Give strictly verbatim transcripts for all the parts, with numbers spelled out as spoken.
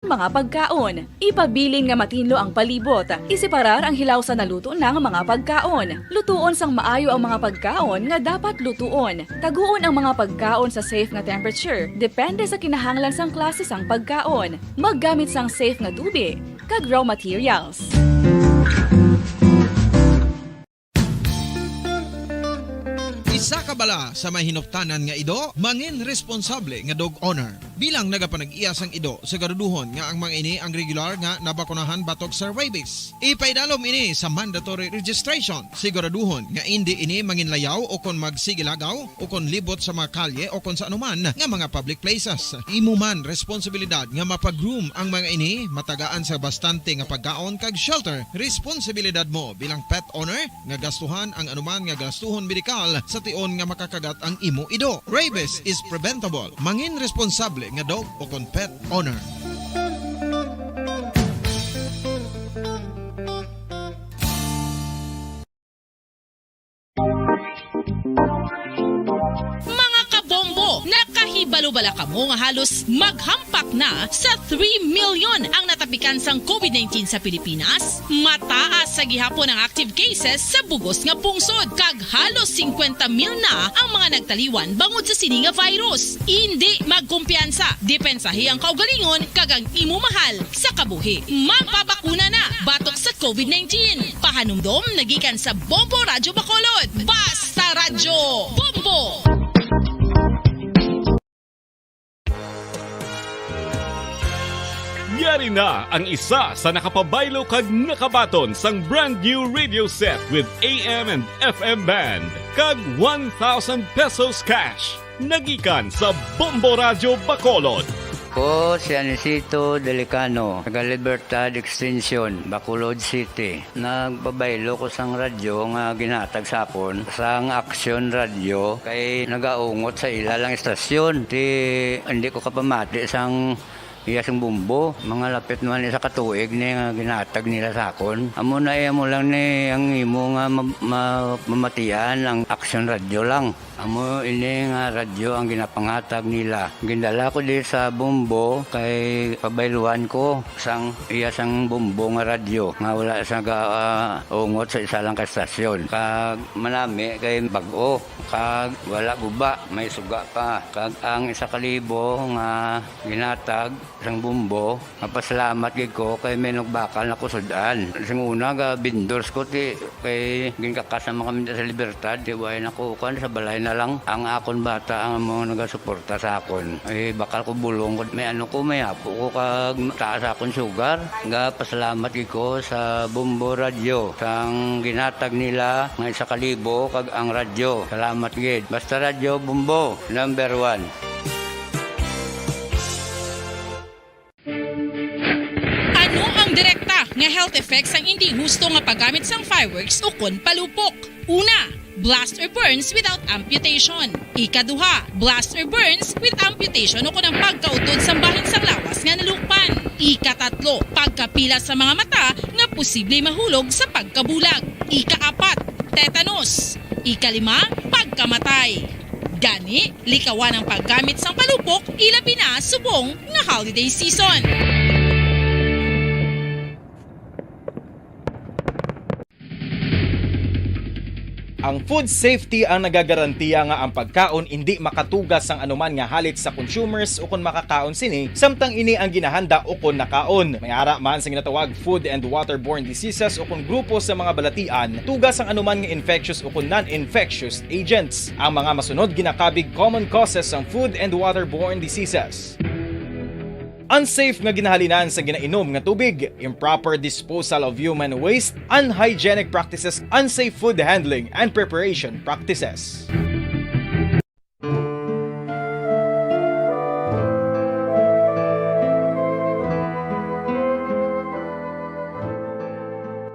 mga pagkaon. Ipabilin nga matinlo ang palibot. Iseparar ang hilaw sa naluto na nga mga pagkaon. Lutuon sang maayo ang mga pagkaon nga dapat lutuon. Taguon ang mga pagkaon sa safe nga temperature, depende sa kinahanglan sang klase sang pagkaon. Maggamit sang safe nga tubi kag raw materials. Isa ka bala sa mahinuptanan nga ido, mangin responsable nga dog owner. Bilang nagapanag-iya sang ido, siguraduhon nga ang mga ini ang regular nga nabakunahan batok sa rabies. Ipaidalom ini sa mandatory registration. Siguraduhon nga indi ini manginlayaw o kon magsigilagaw o kon libot sa mga kalye o kon sa anuman nga mga public places. Imo man responsibilidad nga mapa-groom ang mga ini, matagaan sa bastante nga pagkaon kag shelter. Responsibilidad mo bilang pet owner nga gastuhan ang anuman nga gastuhon medikal sa tion nga makakagat ang imo ido. Rabies is preventable. Mangin responsable nga dog o kon pet owner. Mga kabombo, nakahibalo bala kamo nga halos maghampak na sa three million ang natapikan sang COVID nineteen sa Pilipinas? Mataas sa gihapon ang active cases sa bugos nga pungsod, kag halos singkwenta mil na ang mga nagtaliwan bangod sa sini nga virus. Indi magkumpiyansa, depensahi ang kaugalingon kag ang imo mahal sa kabuhi. Magpabakuna na batok sa COVID nineteen. Pahanumdom na gikan sa Bombo Radyo Bacolod. Basta Radyo Bombo! Yari na ang isa sa nakapabaylo kag nakabaton sang brand new radio set with A M and F M band kag one thousand pesos cash. Nagikan sa Bombo Radyo Bacolod. Ko si Anisito Delicano, taga Libertad Extension, Bacolod City. Nagpabaylo ko sang radyo nga ginhatag sa akon sang Action Radio kay nagaungot sa ila lang istasyon. Ti hindi ko kapamati sang iya sang bumbo. Mga lapit naman isa ka tuig ni nga ginhatag nila sa akon. Amo na iya mo lang ni ang imo nga ma- ma- mamatian ang Action Radio lang. Amo ini nga radyo ang ginapanghatag nila. Gindala ko di sa Bombo kay pabayluan ko sang iya sang Bombo nga radyo nga wala sa ga, ah, ungot sa isa lang ka estasyon. Kag manami kay bag-o kag wala guba, may suga pa. Kag ang isa ka libo nga ginhatag sang Bombo, mapasalamat gid ko kay may nagbakal na ko sud-an. Sing una ga vendors ko ti kay ginkakas naman kami sa Libertad, ti way na ko kan sa balay na lang. Ang akon bata ang mga nagasuporta sa akon. Ay bakal ko bulong ko, may ano ko, may apo ko kag taas akon sugar. Ga pasalamat gid ko sa Bombo Radyo sang ginhatag nila nga isa ka libo kag ang radyo. Salamat gid. Basta Radyo Bombo, number one. Ano ang direkta nga health effects sang indi husto nga paggamit sang fireworks ukon palupok? Una, blast or burns without amputation. Ikaduha, blast or burns with amputation ukon ang pagkautod sang bahin sang lawas nga nalukpan. Ikatatlo, pagkapila sa mga mata nga posible mahulog sa pagkabulag. Ikaapat, tetanus. Ikalima, pagkamatay. Gani, likawan ang paggamit sang palupok, ilabi na subong nga holiday season. Ang food safety ang nagagarantiya nga ang pagkaon indi makatugas sang anuman nga halit sa consumers ukon makakaon sini, samtang ini ang ginahanda ukon nakaon. May ara man sa ginatawag food and waterborne diseases ukon grupo sa mga balatian, tugas ang anuman nga infectious ukon non-infectious agents. Ang mga masunod ginakabig common causes sang food and waterborne diseases. Unsafe nga ginahalinan sa ginainom nga tubig, improper disposal of human waste, unhygienic practices, unsafe food handling and preparation practices.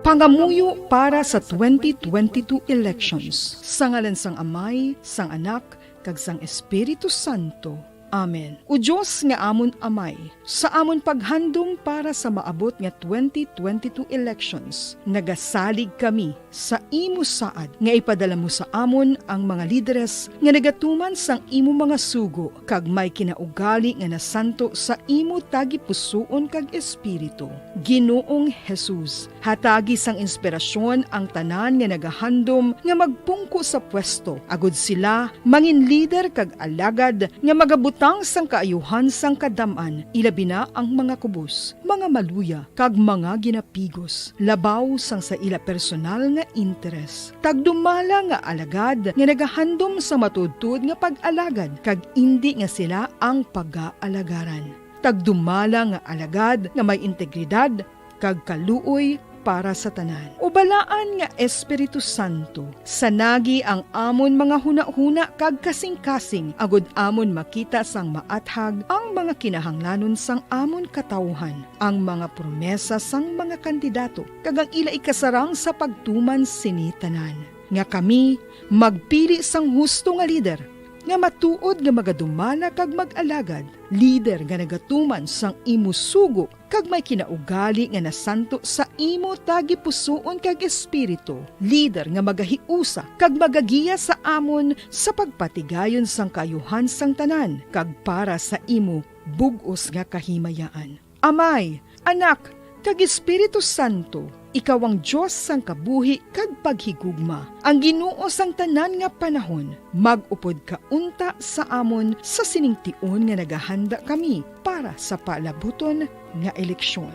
Pangamuyo para sa twenty twenty-two elections. Sa ngalan sang Amay, sang Anak, kag sang Espiritu Santo. Amen. O Dios nga amon Amay, sa amon paghandom para sa maabot nga twenty twenty-two elections, nagasalig kami sa imo saad nga ipadala mo sa amon ang mga lideres nga nagatuman sang imo mga sugo kag may kinaugali nga nasanto sa imo tagipusoon kag espiritu. Ginoong Jesus, hatagi sang inspirasyon ang tanan nga nagahandom nga magpungko sa pwesto, agud sila mangin lider kag alagad nga magabutang sang kaayuhan sang kadam-an, ilabi na ang mga kubos, mga maluya, kag mga ginapigos, labaw sang sa ila personal nga interes. Tagdumala nga alagad nga nagahandom sa matuodtuod nga pag-alagad, kag indi nga sila ang pagaalagarang. Tagdumala nga alagad nga may integridad kag kaluoy para sa tanan. O Balaan nga Espiritu Santo, sanagi ang amon mga hunahuna kag kasingkasing, agud amon makita sang maathag ang mga kinahanglanon sang amon katawuhan, ang mga promesa sang mga kandidato, kag ang ila ikasarang sa pagtuman sini tanan, nga kami magpili sang husto nga lider, nga matuod nga magadumala kag mag-alagad, lider nga nagatuman sang imo sugo kag may kinaugali nga nasanto sa imo tagipusoon kag espiritu, lider nga magahiusa kag magagiya sa amon sa pagpatigayon sang kaayuhan sang tanan kag para sa imo bug-os nga kahimayaan. Amay, Anak, kag Espiritu Santo, ikaw ang Dios sang kabuhi kag paghigugma, ang Ginoo sang tanan nga panahon. Mag-upod ka unta sa amon sa sining tion nga nagahanda kami para sa palabuton nga eleksyon.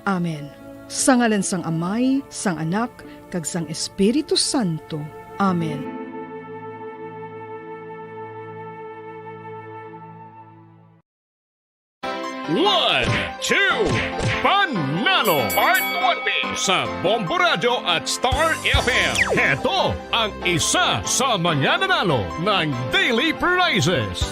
Amen. Sa ngalan sang Amay, sang Anak, kag sang Espiritu Santo. Amen. One, two, Panalo! Part one B sa Bombo Radyo at Star F M. Heto ang isa sa mga nanalo ng daily prizes.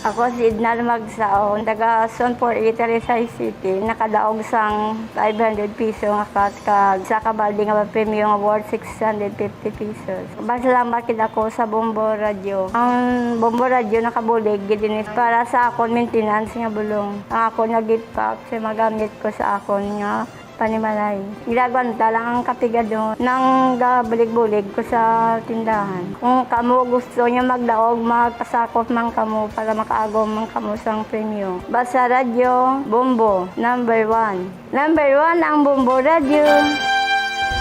Ako si Edna Magsaon, taga Zone four A, Talisay City. Nakadaog sang five hundred piso nga cash kag sa kabaldi nga premyo nga worth six hundred fifty pesos. Masalamat gid ako sa Bombo Radyo. Ang Bombo Radyo nakabulig gid ini para sa akon maintenance nga bulong. Ang akon nga gift pack sa magamit ko sa akon nga panimalay. Ginagwanta lang ang kapigadon nang gabulig-bulig ko sa tindahan. Kung kamo gusto nyo magdaog, magpasakop man kamo para makaagom man kamo sang premyo. Basta Radyo Bombo, number one. Number one ang Bombo Radyo.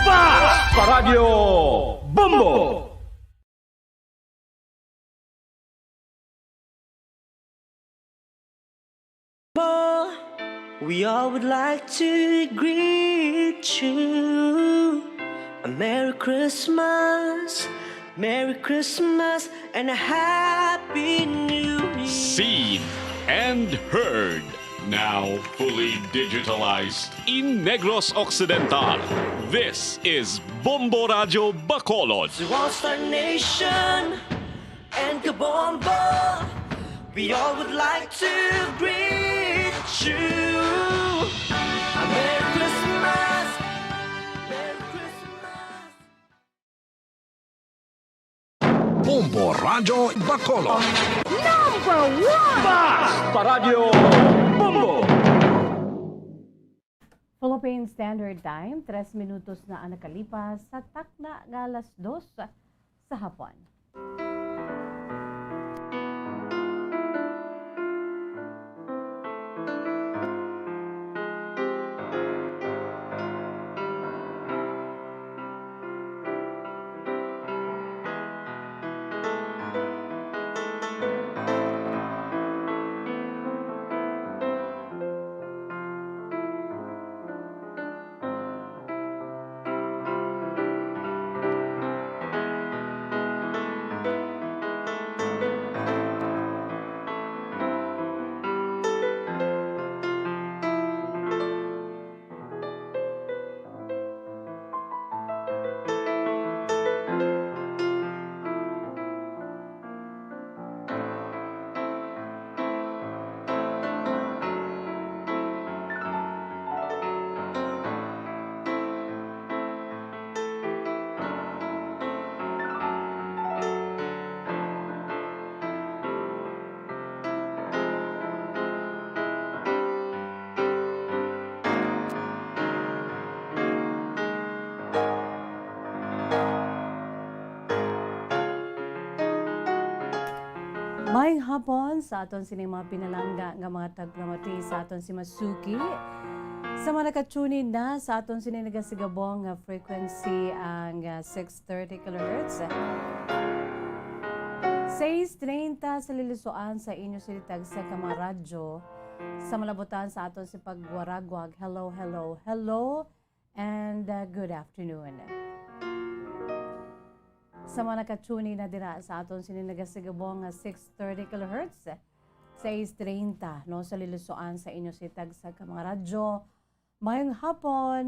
Fast Paradyo Bombo! We all would like to greet you a Merry Christmas, Merry Christmas, and a Happy New Year. Seen and heard, now fully digitalized in Negros Occidental. This is Bombo Radyo Bacolod. To all Star Nation and Kabombo, we all would like to greet you a Merry Christmas, Merry Christmas. Bombo Radyo Bacolod. Number one! Fast Paradyo Bombo! Philippine Standard Time, tres minutos na ang nakalipas sa takna nga alas dos sa hapon. Maayong hapon sa aton sining mga pinalangga nga mga tagpamati, sa aton si Masuki. Sa mga nakatune in na, sa aton sining nagasigabong nga frequency ang, ah, six thirty kilohertz. Sais treinta sa lilusoan sa inyo sini tagsa ka mga radyo. Sa malabutan sa aton si pagwaragwag, hello, hello, hello, and, uh, good afternoon. Sa mga nakatune in na dira sa aton sini nagasigabong nga six thirty kilohertz, sais treinta, no, sa lilusoan sa inyo sini tagsa ka mga radyo. Maayong hapon.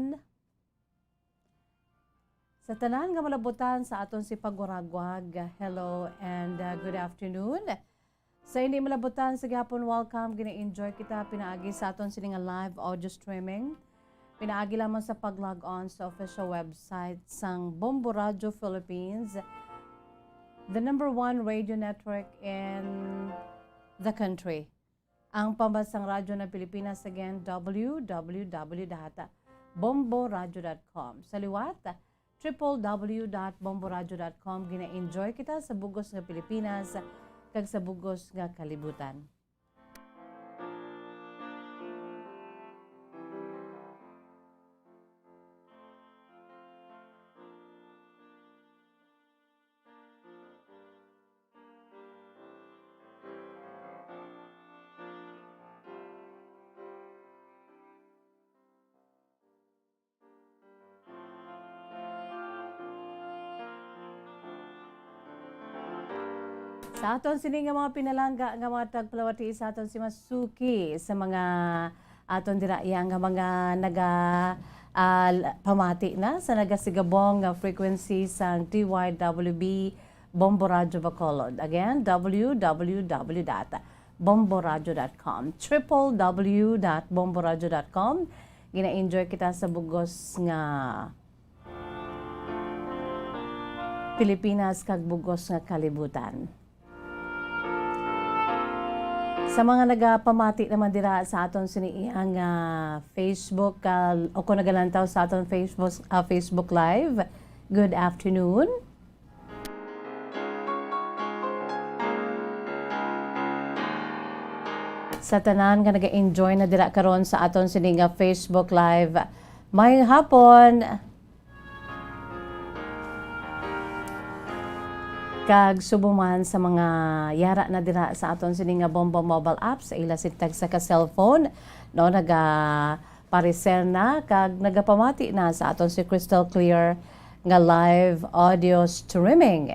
Sa tanan nga malabutan sa aton si pagwaragwag, hello and, uh, good afternoon. Sa hindi malabutan sa gihapon, welcome. Gina-enjoy kita pinaagi sa aton sini nga live audio streaming. Pinaagi lamang sa pag-log on sa official website sang Bombo Radio Philippines, the number one radio network in the country. Ang pambansang radyo ng Pilipinas, again, w w w dot bombo radio dot com. Sa liwat, triple w dot bombo radio dot com. Gina-enjoy kita sa bugos nga Pilipinas kag sa bugos nga kalibutan. Sa aton sini nga mga pinalangga nga mga tagpalawati, sa aton si Masuki, sa mga aton dira iya nga mga naga, ah, l-, pamati na sa nagasigabong nga frequency sang D Y W B Bombo Radyo Bacolod. Again, w w w dot bombo radyo dot com, triple w dot bombo radyo dot com. Gina-enjoy kita sa bugos nga Pilipinas kag bugos nga kalibutan. Sa mga nagapamati naman dira sa aton sini iya nga Facebook, ah, o kung nagalantaw sa aton Facebook, ah, Facebook Live, good afternoon. Sa tanan nga naga-enjoy na dira karon sa aton sini nga Facebook Live, maayong hapon. Kag subong man sa mga yara na dira sa aton sini nga Bombo mobile app, sa ila sini tagsa ka cellphone, no, nagapareser na kag nagapamati na sa aton si crystal clear nga live audio streaming.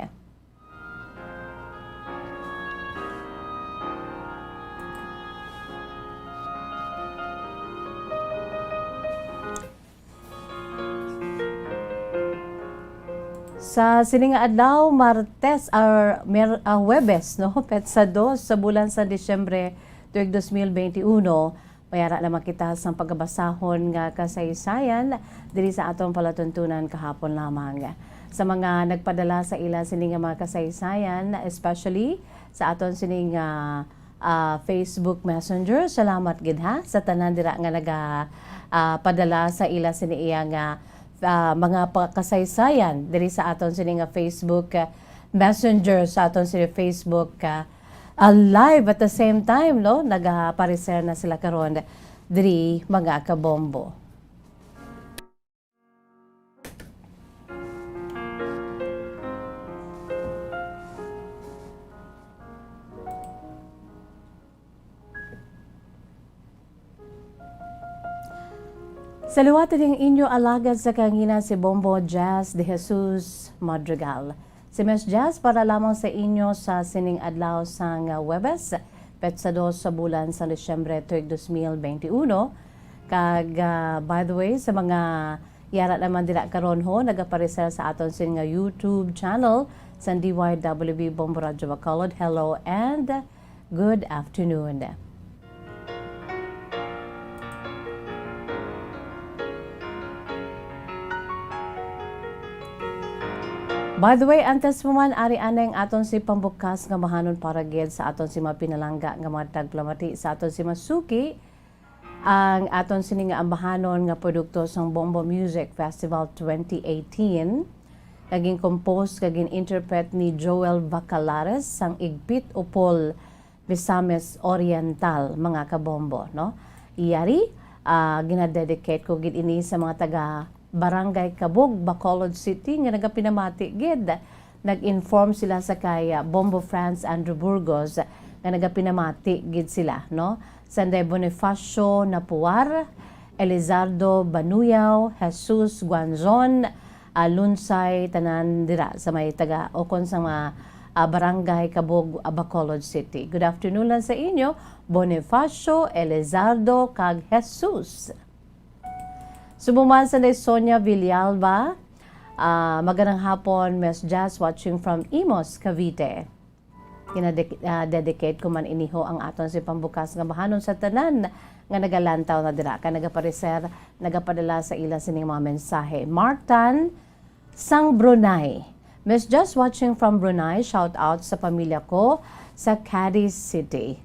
Sa sini nga adlaw, Martes, or Mer-, ah, Huwebes, no? Petsa dos sa bulan sa Disyembre, tuig dos mil benti uno, mayara lamang kita sang pagabasahon nga kasaysayan diri sa aton palatuntunan kahapon lamang. Sa mga nagpadala sa ila sini nga mga kasaysayan, especially sa aton sini nga, ah, Facebook Messenger, salamat gid, ha, sa tanan dira nga naga, ah, padala sa ila sini iya nga, ah, mga pa-, kasaysayan diri sa aton sini nga Facebook, ah, Messenger, sa aton sini Facebook, ah, ah, live at the same time, no? Nagapareser na sila karon diri, mga kabombo. Sa liwat ini ang inyo alagad sa kahanginan, si Bombo Jazz De Jesus Madrigal. Si Miss Jazz para lamang sa inyo sa sining adlaw sang Huwebes, petsa dos sa bulan sa Disyembre, tuig dos mil benti uno. Kag, ah, by the way, sa mga yara naman dira karon ho, nagapareser sa aton sin nga YouTube channel sa D Y W B Bombo Radyo Bacolod, hello and good afternoon. By the way, antes mo man, ari anay ang aton si pambukas nga bahanon para gid sa aton si mga pinalangga nga mga tagpalamati, sa aton si masuki ang aton sini nga ambahanon nga produkto sang Bombo Music Festival twenty eighteen, nga gin-compose kag gin-interpret ni Joel Bacalares sang Igpit Upol Misamis Oriental, mga kabombo, no? Yari, ah, ginadedicate ko gid ini sa mga taga Barangay Cabug, Bacolod City, nga nagapinamati gid. Nag-inform sila sa kay, ah, Bombo Franz Andrew Burgos nga nagapinamati gid sila, no? Sanday Bonifacio Napuar, Elizardo Banuyaw, Jesus Guanzon, ah, Lunsay, tanan dira sa may taga, ukon sa mga, ah, Barangay Cabug, ah, Bacolod City. Good afternoon lang sa inyo, Bonifacio, Elizardo, kag Jesus. Subong man sanday Sonia Villalba, ah, magandang hapon, Miss Jazz, watching from Imus, Cavite. Gina-, ah, dedicate ko man iniho ang aton si pambukas nga bahanon sa tanan nga nagalantaw na dira, kay nagapareser, nagapadala sa ila sining mga mensahe. Mark Tan sang Brunei. Miss Jazz, watching from Brunei, shout out sa pamilya ko sa Cadiz City.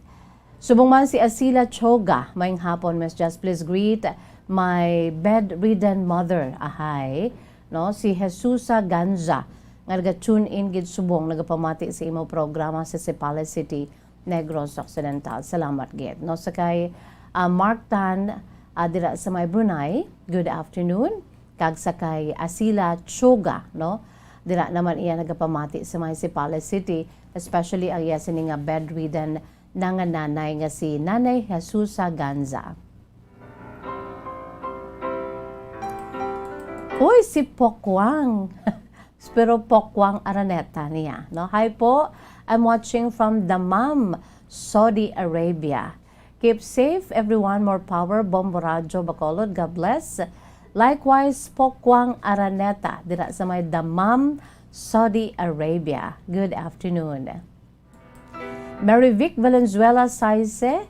Subong man si Asila Choga, maayong hapon, Miss Jazz, please greet my bedridden mother, ahay, no, si Jesusa Ganja, nga naga-tune in gid subong nagapamati sa imo programa sa Sipala City, Negros Occidental. Salamat gid, no, sa kay, ah, Mark Tan, ah, dira sa may Brunei. Good afternoon. Kag sa kay Asila Choga, no, dira naman iya nagapamati sa may Sipala City, especially ang iya sini nga bedridden na nga nanay nga si Nanay Jesusa Ganja. Uy, si Pokwang. Pero Pokwang Araneta niya, no? Hi po, I'm watching from Dammam, Saudi Arabia. Keep safe, everyone. More power, Bombo Radyo Bacolod. God bless. Likewise, Pokwang Araneta, dira sa may Dammam, Saudi Arabia. Good afternoon. Mary Vic Valenzuela Saise,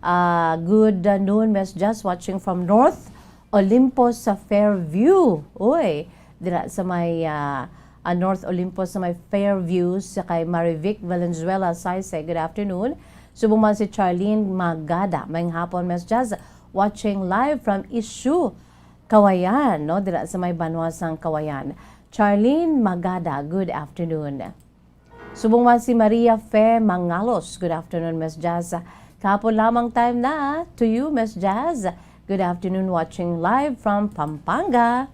ah, good noon, Miss Jazz, watching from North Olympus sa Fairview. Uy, dira sa may, ah, ah, North Olympus sa may Fairview, sa kay Mary Vic Valenzuela Saise. Good afternoon. Subong man si Charlene Magada. Maayong hapon, Miss Jazz, watching live from Issue, Kawayan, no? Dira sa may banwa sang Kawayan. Charlene Magada, good afternoon. Subong man si Maria Fe Mangalos. Good afternoon, Miss Jazz. Kahapon lamang time na. To you, Miss Jazz. Good afternoon, watching live from Pampanga.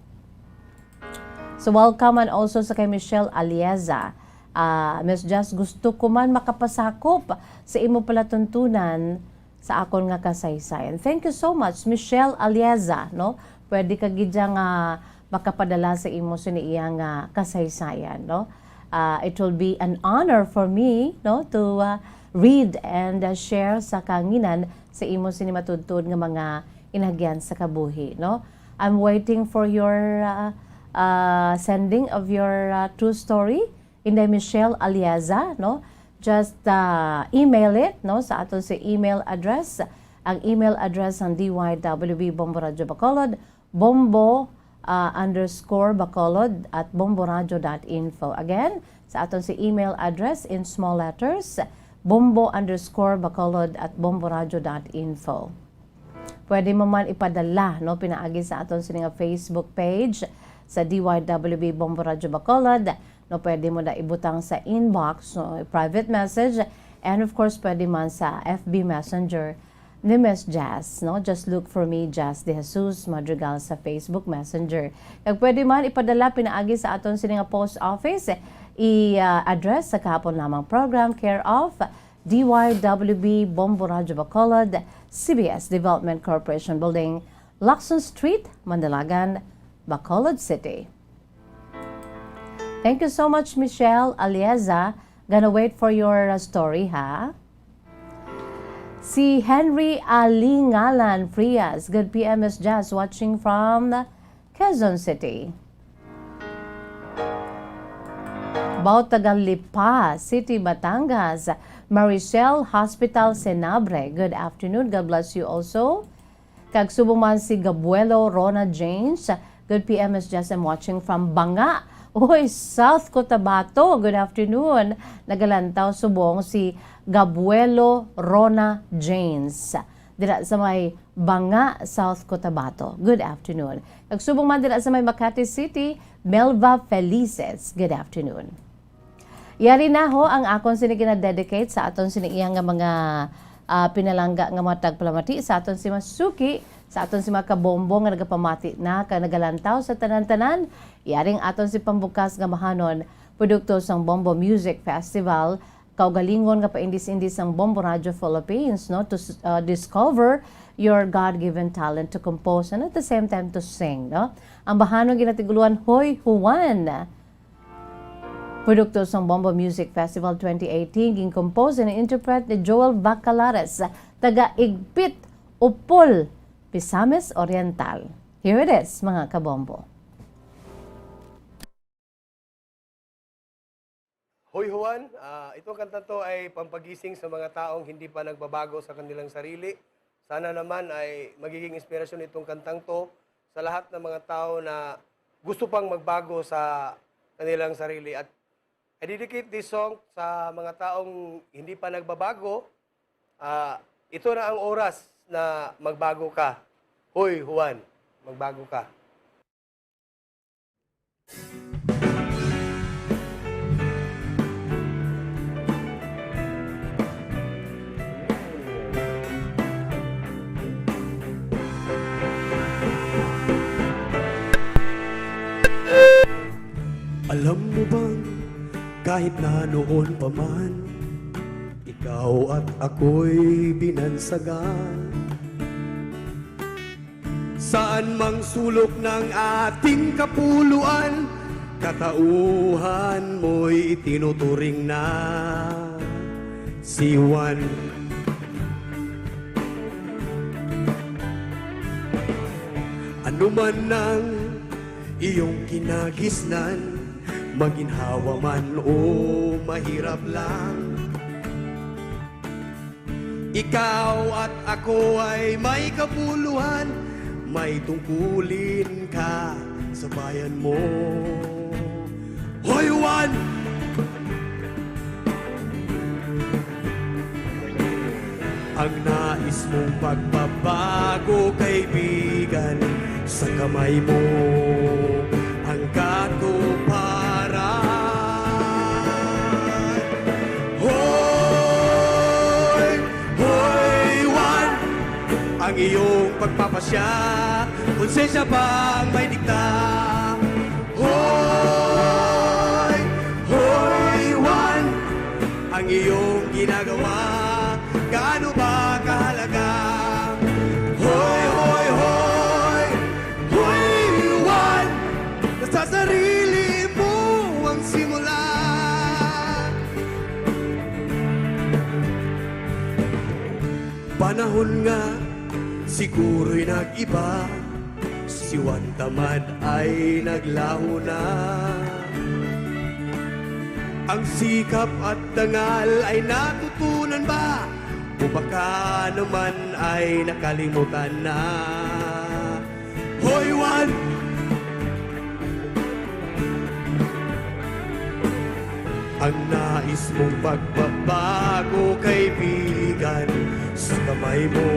So, welcome, and also sa kay Michelle Alieza. Ah, Miss Jazz, gusto ko man makapasakop sa imo palatuntunan sa akon nga kasaysayan. Thank you so much, Michelle Alieza, no? Pwede ka gid dyan nga makapadala sa imo sini iya nga kasaysayan, no? Ah, it will be an honor for me, no, to, ah, read and, ah, share sa kahanginan sa imo sini matuod-tuod nga mga inagyan sa kabuhi, no? I'm waiting for your, ah, ah, sending of your, ah, true story. Inday Michelle Alieza, no? Just, ah, email it, no, sa aton si email address. Ang email address sang D Y W B Bombo Radyo Bacolod, bombo, ah, underscore bacolod at bomboradyo dot info. Again, sa aton si email address in small letters, bombo underscore bacolod at bomboradyo dot info. Pwede mo man ipadala, no, pinaagi sa aton sini nga Facebook page sa D Y W B Bombo Radyo Bacolod, no, pwede mo na ibutang sa inbox, no, private message, and of course, pwede man sa F B Messenger ni Miss Jazz, no? Just look for me, Jazz De Jesus Madrigal, sa Facebook Messenger. Kag pwede man ipadala pinaagi sa aton sini nga post office, i, ah, address sa kahapon lamang program, care of D Y W B Bombo Radyo Bacolod, C B S Development Corporation Building, Lacson Street, Mandalagan, Bacolod City. Thank you so much, Michelle Alieza. Gonna wait for your, uh, story, ha? Si Henry Alingalan Frias, good P M, Miss Jazz, watching from Quezon City. About taga Lipa City, Batangas. Maricel Hospital Senabre, good afternoon. God bless you also. Kag subong man si Gabuelo Rona James, good P M, Miss Jess, I'm watching from Banga. Uy, South Cotabato. Good afternoon. Nagalantaw subong si Gabuelo Rona James. Dira sa may Banga, South Cotabato. Good afternoon. Kag subong man dira sa may Makati City, Melva Felices. Good afternoon. Yari na ho ang akon sini gina-dedicate sa aton sini iya nga mga, ah, pinalangga nga mga tagpalamati, sa aton si Masuki, sa aton si mga kabombo nga nagapamati na kag nagalantaw sa tanan-tanan. Yari ang aton si pambukas nga bahanon, produkto sang Bombo Music Festival, kaugalingon nga paindis-indis sang Bombo Radio Philippines, no, to s-, uh, discover your God-given talent to compose and at the same time to sing, no? Ang bahanon ginatiguluan Hoy Juan. Produkto sang Bombo Music Festival twenty eighteen, gin-compose and interpret ni Joel Bacalares, taga Igpit, Upol, Misamis Oriental. Here it is, mga kabombo. Hoy Juan, ah, itong kantang to ay pampagising sa mga taong hindi pa nagbabago sa kanilang sarili. Sana naman ay magiging inspirasyon itong kantang to sa lahat ng mga tao na gusto pang magbago sa kanilang sarili. At I dedicate this song sa mga taong hindi pa nagbabago. Ah, ito na ang oras na magbago ka. Hoy, Juan, magbago ka. Alam mo bang kahit na noon pa man, ikaw at ako'y binansagan? Saan mang sulok ng ating kapuluan, katauhan mo'y itinuturing na si Juan. Ano man ang iyong kinagisnan, maginhawa man o mahirap lang. Ikaw at ako ay may kabuluhan, may tungkulin ka sa bayan mo. Hoy, Juan! Ang nais mong pagbabago, kaibigan, sa kamay mo ang katuparan. Hoy, hoy, Juan, ang iyong pagpapasya, konsensya ba ang may dikta? Hoy, hoy, Juan, ang iyong ginagawa, gaano ba kahalaga? Hoy, hoy, hoy, hoy, Juan, nasa sarili mo ang simula. Panahon nga siguro'y nag-iba, si Juan Tamad ay naglaho na. Ang sikap at dangal ay natutunan ba? O baka naman ay nakalimutan na? Hoy, Juan! Ang nais mong pagbabago, kaibigan, sa kamay mo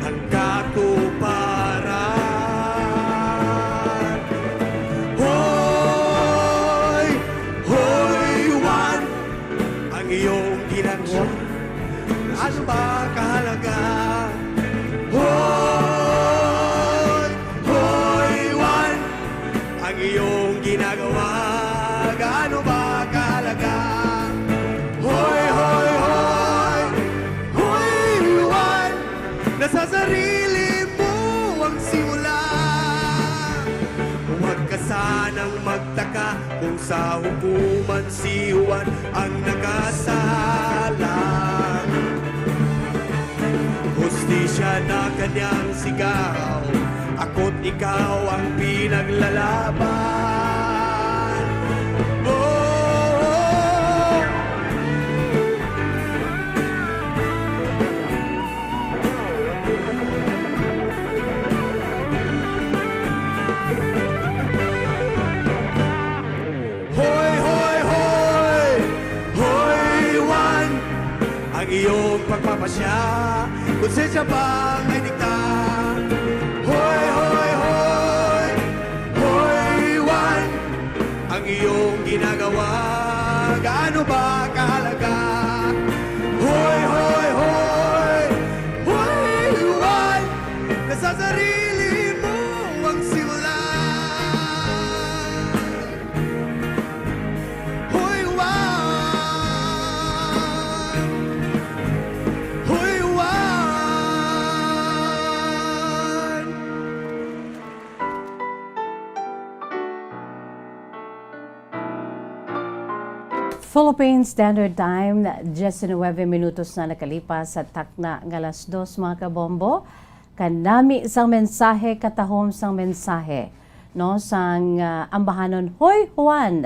ang katuparan. Hoy! Hoy, Juan! Ang iyong ginagawa, ano ba kahalaga? Hoy! Hoy, Juan! Ang iyong ginagawa, gaano ba kahalaga? Hoy, hoy, hoy! Hoy, Juan! Nasa sarili mo ang simula. Huwag ka sanang magtaka kung sa hukuman si Juan ang nakasala. Hustisya na kanyang sigaw, ako't ikaw ang pinaglalaban. Oh, hoy, hoy, hoy! Hoy, Juan! Ang iyong pagpapasya, konsensya ba ang may dikta? Hoy, hoy, hoy! Hoy, Juan! Ang iyong ginagawa, Philippine Standard Time, diecinuebe minutos na nakalipas sa takna nga alas dos, mga kabombo. Kanami sang mensahe, katahom sang mensahe, no, sang, ah, ambahanon Hoy Juan,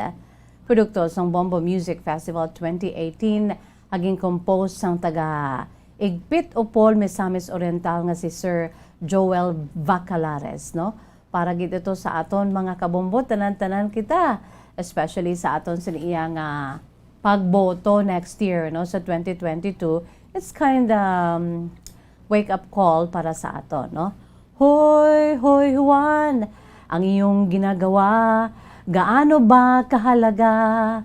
produkto sang Bombo Music Festival twenty eighteen, nga gin-compose sang taga Igpit Upol, Misamis Oriental nga si Sir Joel Vacalares, no? Para gid ito sa aton, mga kabombo, tanan-tanan kita, especially sa aton sini iya nga pagboto next year, no, sa twenty twenty-two. It's kind of, um, wake-up call para sa aton, no? Hoy, hoy, Juan, ang iyong ginagawa, gaano ba kahalaga?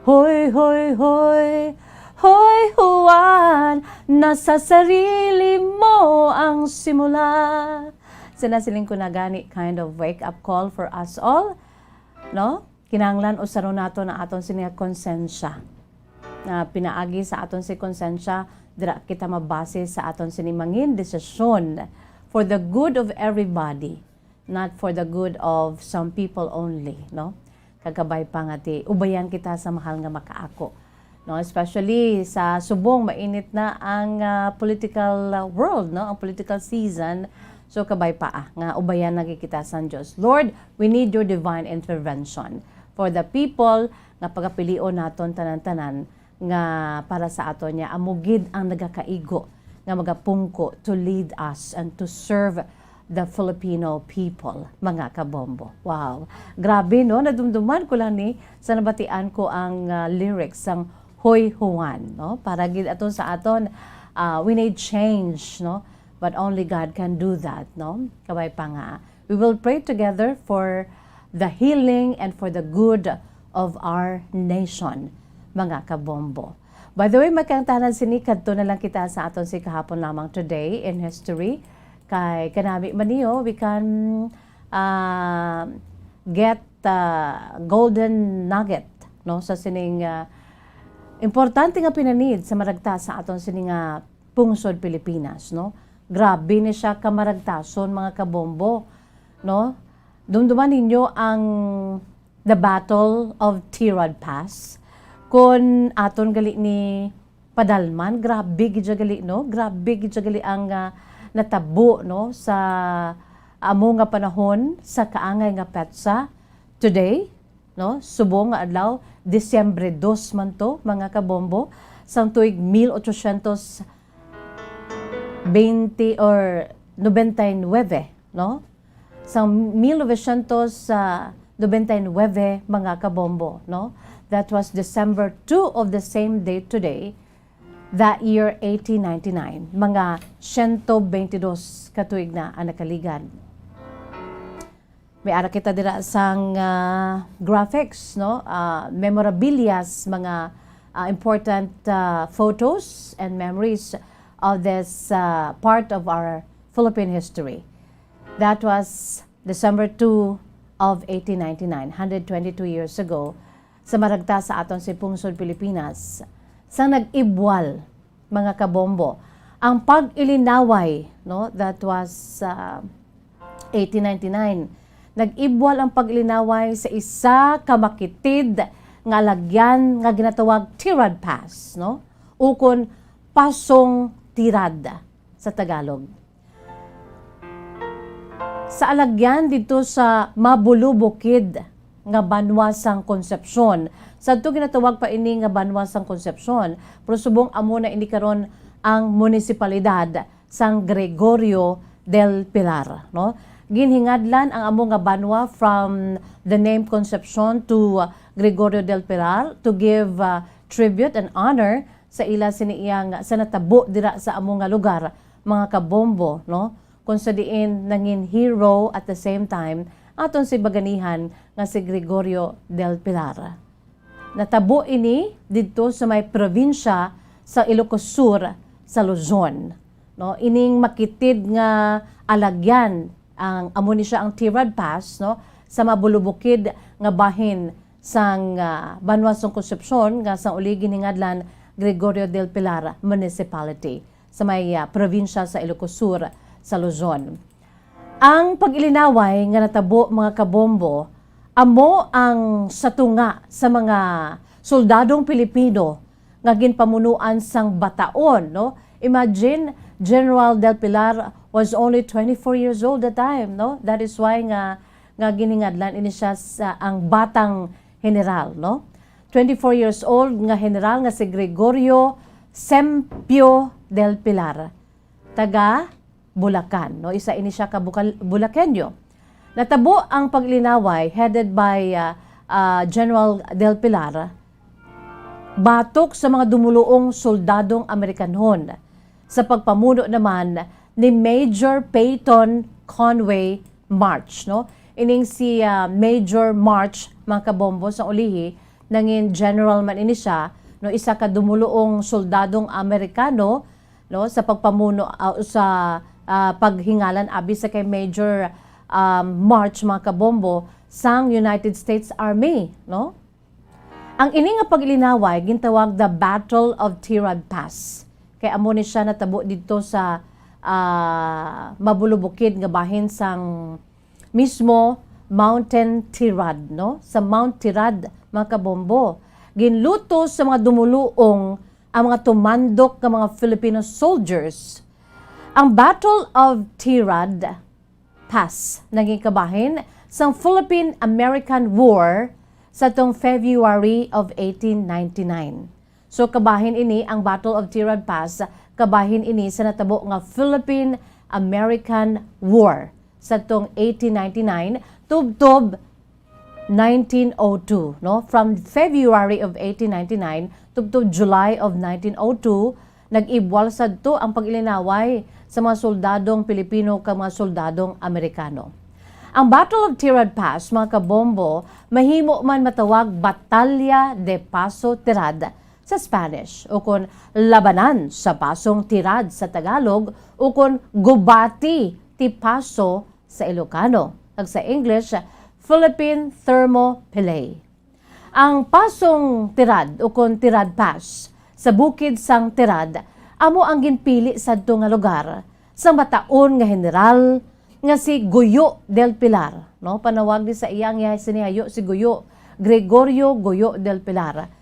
Hoy, hoy, hoy, hoy, Juan, nasa sarili mo ang simula. Sinasiling ko na gani, kind of wake-up call for us all, no? Kinahanglan usaron nato na aton sini nga konsensya. Na pinaagi sa aton si konsensya, dira kita mabase sa aton sini mangin desisyon for the good of everybody, not for the good of some people only, no? Kag kabay pa nga ti ubayan kita sa mahal nga makaako, no? Especially sa subong mainit na ang, ah, political, ah, world, no? Ang political season. So, kabay pa, ah, nga ubayan lagi kita sang Dios. Lord, we need your divine intervention for the people nga pagapilion naton tanan-tanan nga para sa aton niya, amo gid ang nagakaigo nga magapungko to lead us and to serve the Filipino people, mga kabombo. Wow. Grabe, no? Nadumduman ko lang ni sa nabatian ko ang, ah, lyrics sang Hoy Juan, no? Para gid aton sa aton, ah, we need change, no? But only God can do that, no? Kabay pa nga. We will pray together for the healing and for the good of our nation, mga kabombo. By the way, magkangtanan sini, kadto na lang kita sa aton si kahapon lamang, today in history. Kay kanami man niyo, we can, ah, get, ah, golden nugget, no, sa sining, ah, importante nga pinanid sa maragta sa aton sini nga pungsod Pilipinas, no? Grabe ni siya kamaragtason, mga kabombo, no? Dumduman ninyo ang the Battle of Tirad Pass. Kon aton gali ni padalman, grabe gid siya gali, no? Grabe gid siya gali ang, ah, natabo, no, sa amo nga panahon, sa kaangay nga petsa, today, no? Subong nga adlaw, Disyembre dos man to, mga kabombo, sang tuig mil ochocientos veinte or noventa y nueve, no? Sang mil novecientos noventa y nueve, mga kabombo, no? That was December two of the same day today, that year eighteen ninety-nine. Mga siyento beintidos ka tuig na ang nakaligad. May ara kita dira sang, ah, graphics, no? Ah, memorabilias, mga, ah, important, ah, photos and memories of this, ah, part of our Philippine history. That was December two of eighteen ninety-nine, hundred twenty-two years ago, sa maragta sa aton si pungsod Pilipinas, sa nag-ibwal, mga kabombo, ang pag-ilinaway, no, that was, uh, eighteen ninety-nine. Nag-ibwal ang pag-ilinaway sa isa ka makitid nga alagyan nga ginatawag Tirad Pass, no? Ukon Pasong Tirad sa Tagalog. Sa alagyan didto sa Mabulubukid nga banwa sang Concepcion. Sadto ginatawag pa ini nga banwa sang Concepcion, pero subong amo na ini karon ang munisipalidad sang Gregorio del Pilar, no? Ginhingadlan ang amo nga banwa from the name Concepcion to, uh, Gregorio del Pilar to give, uh, tribute and honor sa ila sini iyang, sa natabo dira sa amo nga lugar, mga kabombo, no? Kung sa diin nangin hero at the same time aton si baganihan nga si Gregorio del Pilar. Natabo ini didto sa may probinsya sa Ilocos Sur sa Luzon, no? Ining makitid nga alagyan, ang, amo ni siya ang Tirad Pass, no? Sa Mabulubukid nga bahin sang, ah, banwa sang Concepcion nga sang uli ginhingadlan Gregorio del Pilar Municipality sa may, ah, probinsya sa Ilocos Sur sa Luzon. Ang pag-ilinaway nga natabo, mga kabombo, amo ang sa tunga sa mga soldadong Pilipino nga ginpamunuan sang bataon, no? Imagine, General Del Pilar was only twenty-four years old that time, no? That is why nga, nga giningadlan ini siya sa ang batang general, no? Twenty-four years old nga general nga si Gregorio Sempio Del Pilar, taga Bulacan, no? Isa ini siya ka Bukal-, Bulakenyo. Natabo ang paglinaway headed by, ah, ah, General Del Pilar batok sa mga dumuluong soldadong Amerikanhon, sa pagpamuno naman ni Major Peyton Conway March, no? Ining si, ah, Major March, mga kabombo, sa ulihi, nangin general man ini siya, no? Isa ka dumuluong soldadong Amerikano, no, sa pagpamuno, ah, sa, ah, paghingalan abi sa kay Major, um, March, mga kabombo, sang United States Army, no? Ang ini nga paglinaway gintawag the Battle of Tirad Pass. Kay amo ni siya natabo didto sa, ah, mabulubukid nga bahin sang mismo Mountain Tirad, no? Sa Mount Tirad, mga kabombo, ginluto sa mga dumuluong ang mga tumandok nga mga Filipino soldiers. Ang Battle of Tirad Pass naging kabahin sang Philippine-American War sa tong February of eighteen ninety-nine. So, kabahin ini ang Battle of Tirad Pass, kabahin ini sa natabo nga Philippine-American War sa tong eighteen ninety-nine tubtob nineteen oh two, no? From February of eighteen ninety-nine tubtob July of nineteen oh two, nag-ibwal sadto ang pag-ilinaway sa mga soldadong Pilipino kag mga soldadong Amerikano. Ang Battle of Tirad Pass, mga kabombo, mahimo man matawag Batalla de Paso Tirad sa Spanish, ukon Labanan sa Pasong Tirad sa Tagalog, ukon Gubati ti Paso sa Ilocano, kag sa English, Philippine Thermopylae. Ang Pasong Tirad, ukon Tirad Pass, sa bukid sang Tirad, amo ang ginpili sadto nga lugar sang bataon nga general nga si Guyo del Pilar, no? Panawag ni sa iya ang iya sinihayo si Guyo, Gregorio Guyo del Pilar.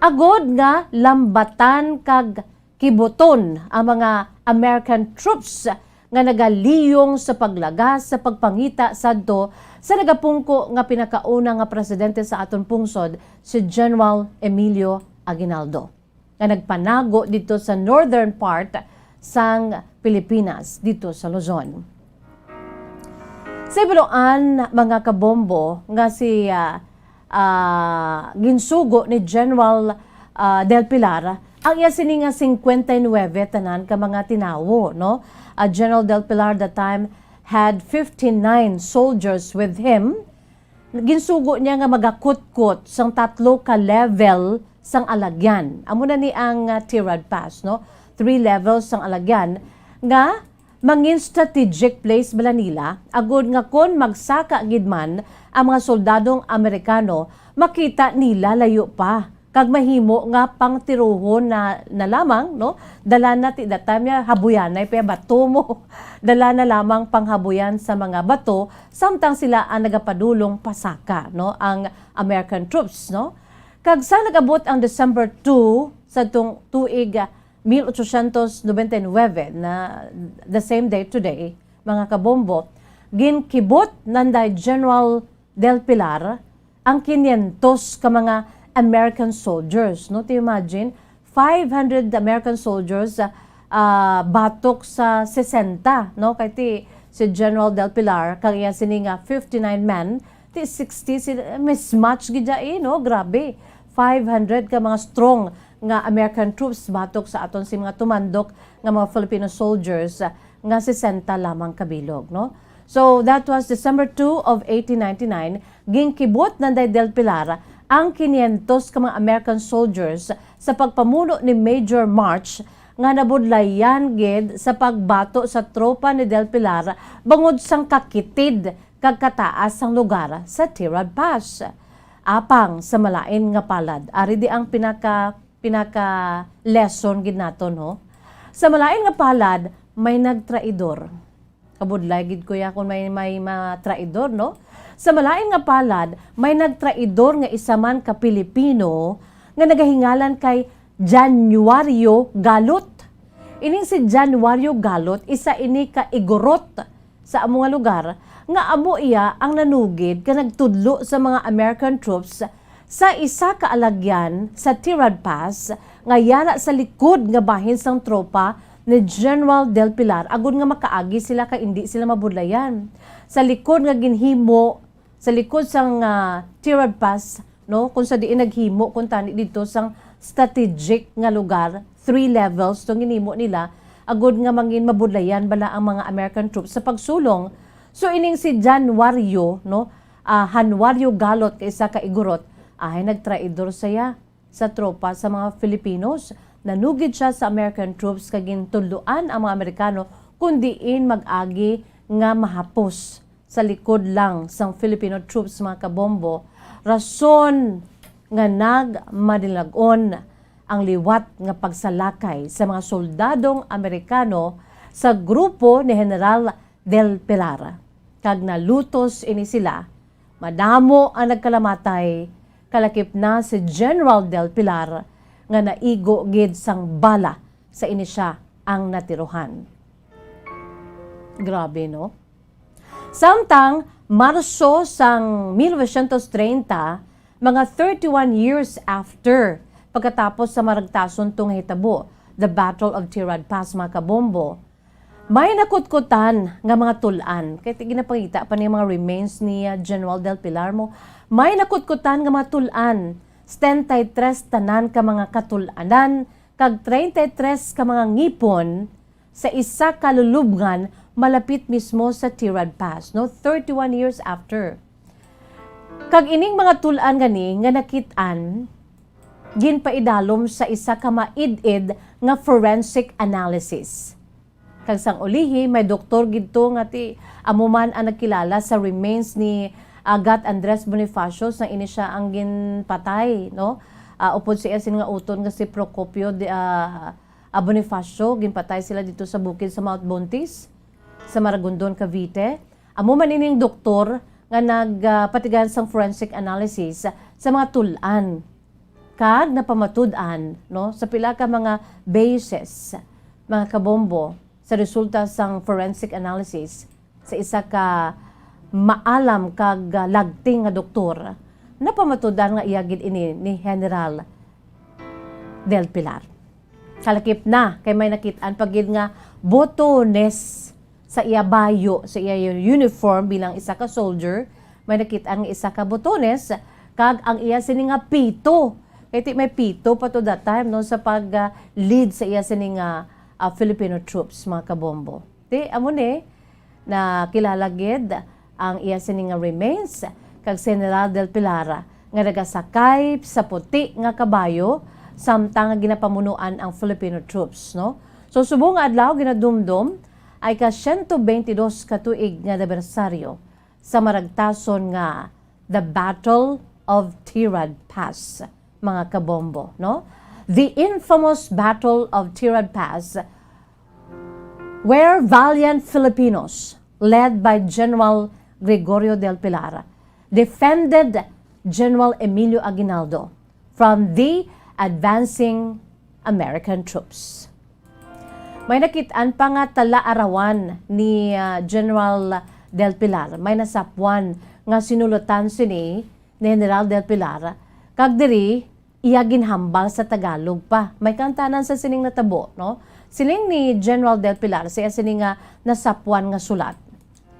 Agod nga lambatan kag kibuton ang mga American troops nga nagaliyong sa paglagas sa pagpangita sadto sa nagapungko nga pinakauna nga presidente sa aton pungsod, si General Emilio Aguinaldo, nga nagpanago didto sa northern part sang Pilipinas, didto sa Luzon. Sa binuloan, mga kabombo, nga si, ah, ah, ginsugo ni General, ah, Del Pilar ang iya sini nga singkwenta y nuwebe tanan ka mga tinawo, no? Ah, General Del Pilar that time had fifty-nine soldiers with him. Ginsugo niya nga magakutkot sang tatlo ka level sang alagyan. Amo na ni ang, ah, Tirad Pass, no? Three levels sang alagyan nga mangin strategic place bala nila, agod nga kon magsaka gid man ang mga soldadong Amerikano, makita nila layo pa, kag mahimo nga pangtirohon na, na lamang, no? Dala na ti that time niya, habuyanay pa bato mo. Dala na lamang panghabuyan sa mga bato, samtang sila ang nagapadulong pasaka, no? Ang American troops, no? Kag sa nag-abot ang December two sa tung-, tuig, ah, mil ochocientos noventa y nueve, na the same day today, mga kabombo, ginkibot nanday General Del Pilar ang kinyentos ka mga American soldiers, no? To imagine, five hundred American soldiers, ah, ah, batok sa sesenta, no? Kay ti si General Del Pilar, kag iya sini nga fifty-nine men, ti sixty, si, mismatch gid ya, eh, no? Grabe. Five hundred ka mga strong nga American troops batok sa aton si mga tumandok nga mga Filipino soldiers, ah, nga sesenta lamang kabilog, no? So, that was December two of eighteen ninety-nine. Ginkibot nanday Del Pilar ang kinyentos ka mga American soldiers sa pagpamuno ni Major March, nga nabudlayan gid sa pagbato sa tropa ni Del Pilar bangod sang kakitid kag kataas sang lugar sa Tirad Pass. Apang sa malain nga palad, ari di ang pinaka, pinaka lesson gid naton, ho. Sa malain nga palad, may nagtraidor. Kabudlay gid ko ya kung may, may matraidor, no? Sa malain nga palad, may nagtraidor nga isa man ka Pilipino nga nagahingalan kay Januario Galot. Ining si Januario Galot, isa ini ka igorot sa amo nga lugar, nga amo iya ang nanugid nga nagtudlo sa mga American troops sa isa ka alagyan sa Tirad Pass nga yara sa likod nga bahin sang tropa ni General Del Pilar, agod nga makaagi sila kay indi sila mabudlayan. Sa likod nga ginhimo, sa likod sang, ah, Tirad Pass, no, kung sa diin naghimo kuntani didto sang strategic nga lugar, three levels tong ginhimo nila, agod nga mangin mabudlayan bala ang mga American troops sa pagsulong. So, ining si Januario, no, ah, Januario Galot, kay isa ka igorot, ay nagtraidor siya sa tropa sa mga Filipinos. Nanugid siya sa American troops kag gintudloan ang mga Amerikano kung diin mag-agi nga mahapos sa likod lang sang Filipino troops, mga kabombo, rason nga nagmadilag-on ang liwat nga pagsalakay sa mga soldadong Amerikano sa grupo ni General Del Pilar, kag nalutos ini sila. Madamo ang nagkalamatay, kalakip na si General Del Pilar nga naigo gid sang bala sa ini siya ang natirohan. Grabe, no? Samtang Marso sang mil novecientos treinta, mga thirty-one years after, pagkatapos sa maragtason to nga hitabo, the Battle of Tirad Pass, mga kabombo, may nakutkutan nga mga tul-an. Kay ti-, ginapangita pa ni mga remains ni, ah, General Del Pilar mo. May nakutkutan nga mga tul-an. Setenta y tres tanan ka mga katul-anan, kag treinta y tres ka mga ngipon sa isa ka lulubngan malapit mismo sa Tirad Pass, no? Thirty-one years after. Kag ining mga tul-an gani nga nakit-an, ginpaidalom sa isa ka maid-id nga forensic analysis. Kag sang ulihi, may doktor gid to nga ti amo man ang nagkilala sa remains ni, ah, Gat Andres Bonifacio, sang ini siya ang ginpatay, no? Ah, upod sa iya sini nga utod nga si Procopio de, ah, ah, Bonifacio, ginpatay sila dito sa bukid sa Mount Bontis, sa Maragondon, Cavite. Amo man ining doktor nga nag, ah, patigayon sang forensic analysis sa mga tul-an. Kag napamatud-an, no, sa pila ka mga bases, mga kabombo, sa resulta sang forensic analysis sa isa ka maalam kag, ah, lagting nga doktor, napamatud-an nga iya gid ini ni General Del Pilar. Kalakip na kay may nakit-an pa gid nga botones sa iya bayo, sa iya uniform bilang isa ka soldier, may nakit-an nga isa ka botones, kag ang iya sini nga pito. Kay ti may pito pa to that time, no, sa pag, ah, lead sa iya sini nga, ah, Filipino troops, mga kabombo. Ti, amo ni, nakilala gid ang iya sini nga remains kag si General Del Pilar nga nagasakay sa puti nga kabayo samtang nga ginapamunuan ang Filipino troops, no? So, subong nga adlaw ginadumdom ay ka siyento bentidós ka tuig nga anibersaryo sa maragtason nga The Battle of Tirad Pass, mga kabombo, no? The infamous Battle of Tirad Pass, where valiant Filipinos, led by General Gregorio Del Pilar, defended General Emilio Aguinaldo from the advancing American troops. May nakit-an pa nga talaarawan ni, ah, General Del Pilar. May nasapwan nga sinulatan sini ni General Del Pilar, kag diri iya ginhambal sa Tagalog pa. May kaangtanan sa sining natabo, no? Siling ni General Del Pilar sa iya sini nga nasapwan nga sulat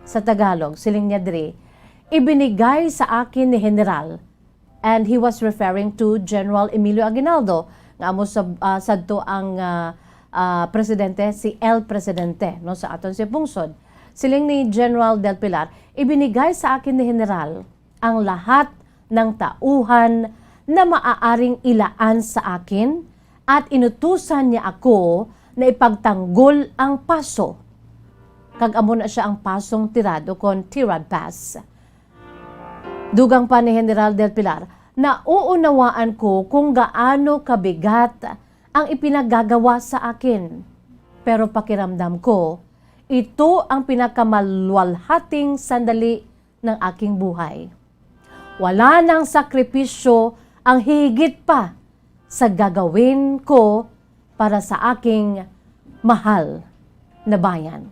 sa Tagalog, siling niya diri, "Ibinigay sa akin ni General," and he was referring to General Emilio Aguinaldo, nga amo sab-, ah, sadto ang, ah, ah, presidente, si El Presidente, no, sa aton si pungsod. Siling ni General Del Pilar, "Ibinigay sa akin ni General ang lahat ng tauhan na maaaring ilaan sa akin, at inutusan niya ako na ipagtanggol ang paso." Kag amo na siya ang pasong Tirad, ukon Tirad Pass. Dugang pa ni General Del Pilar, "Nauunawaan ko kung gaano kabigat ang ipinagagawa sa akin. Pero pakiramdam ko, ito ang pinakamaluwalhating sandali ng aking buhay. Wala nang sakripisyo ang higit pa sa gagawin ko para sa aking mahal na bayan.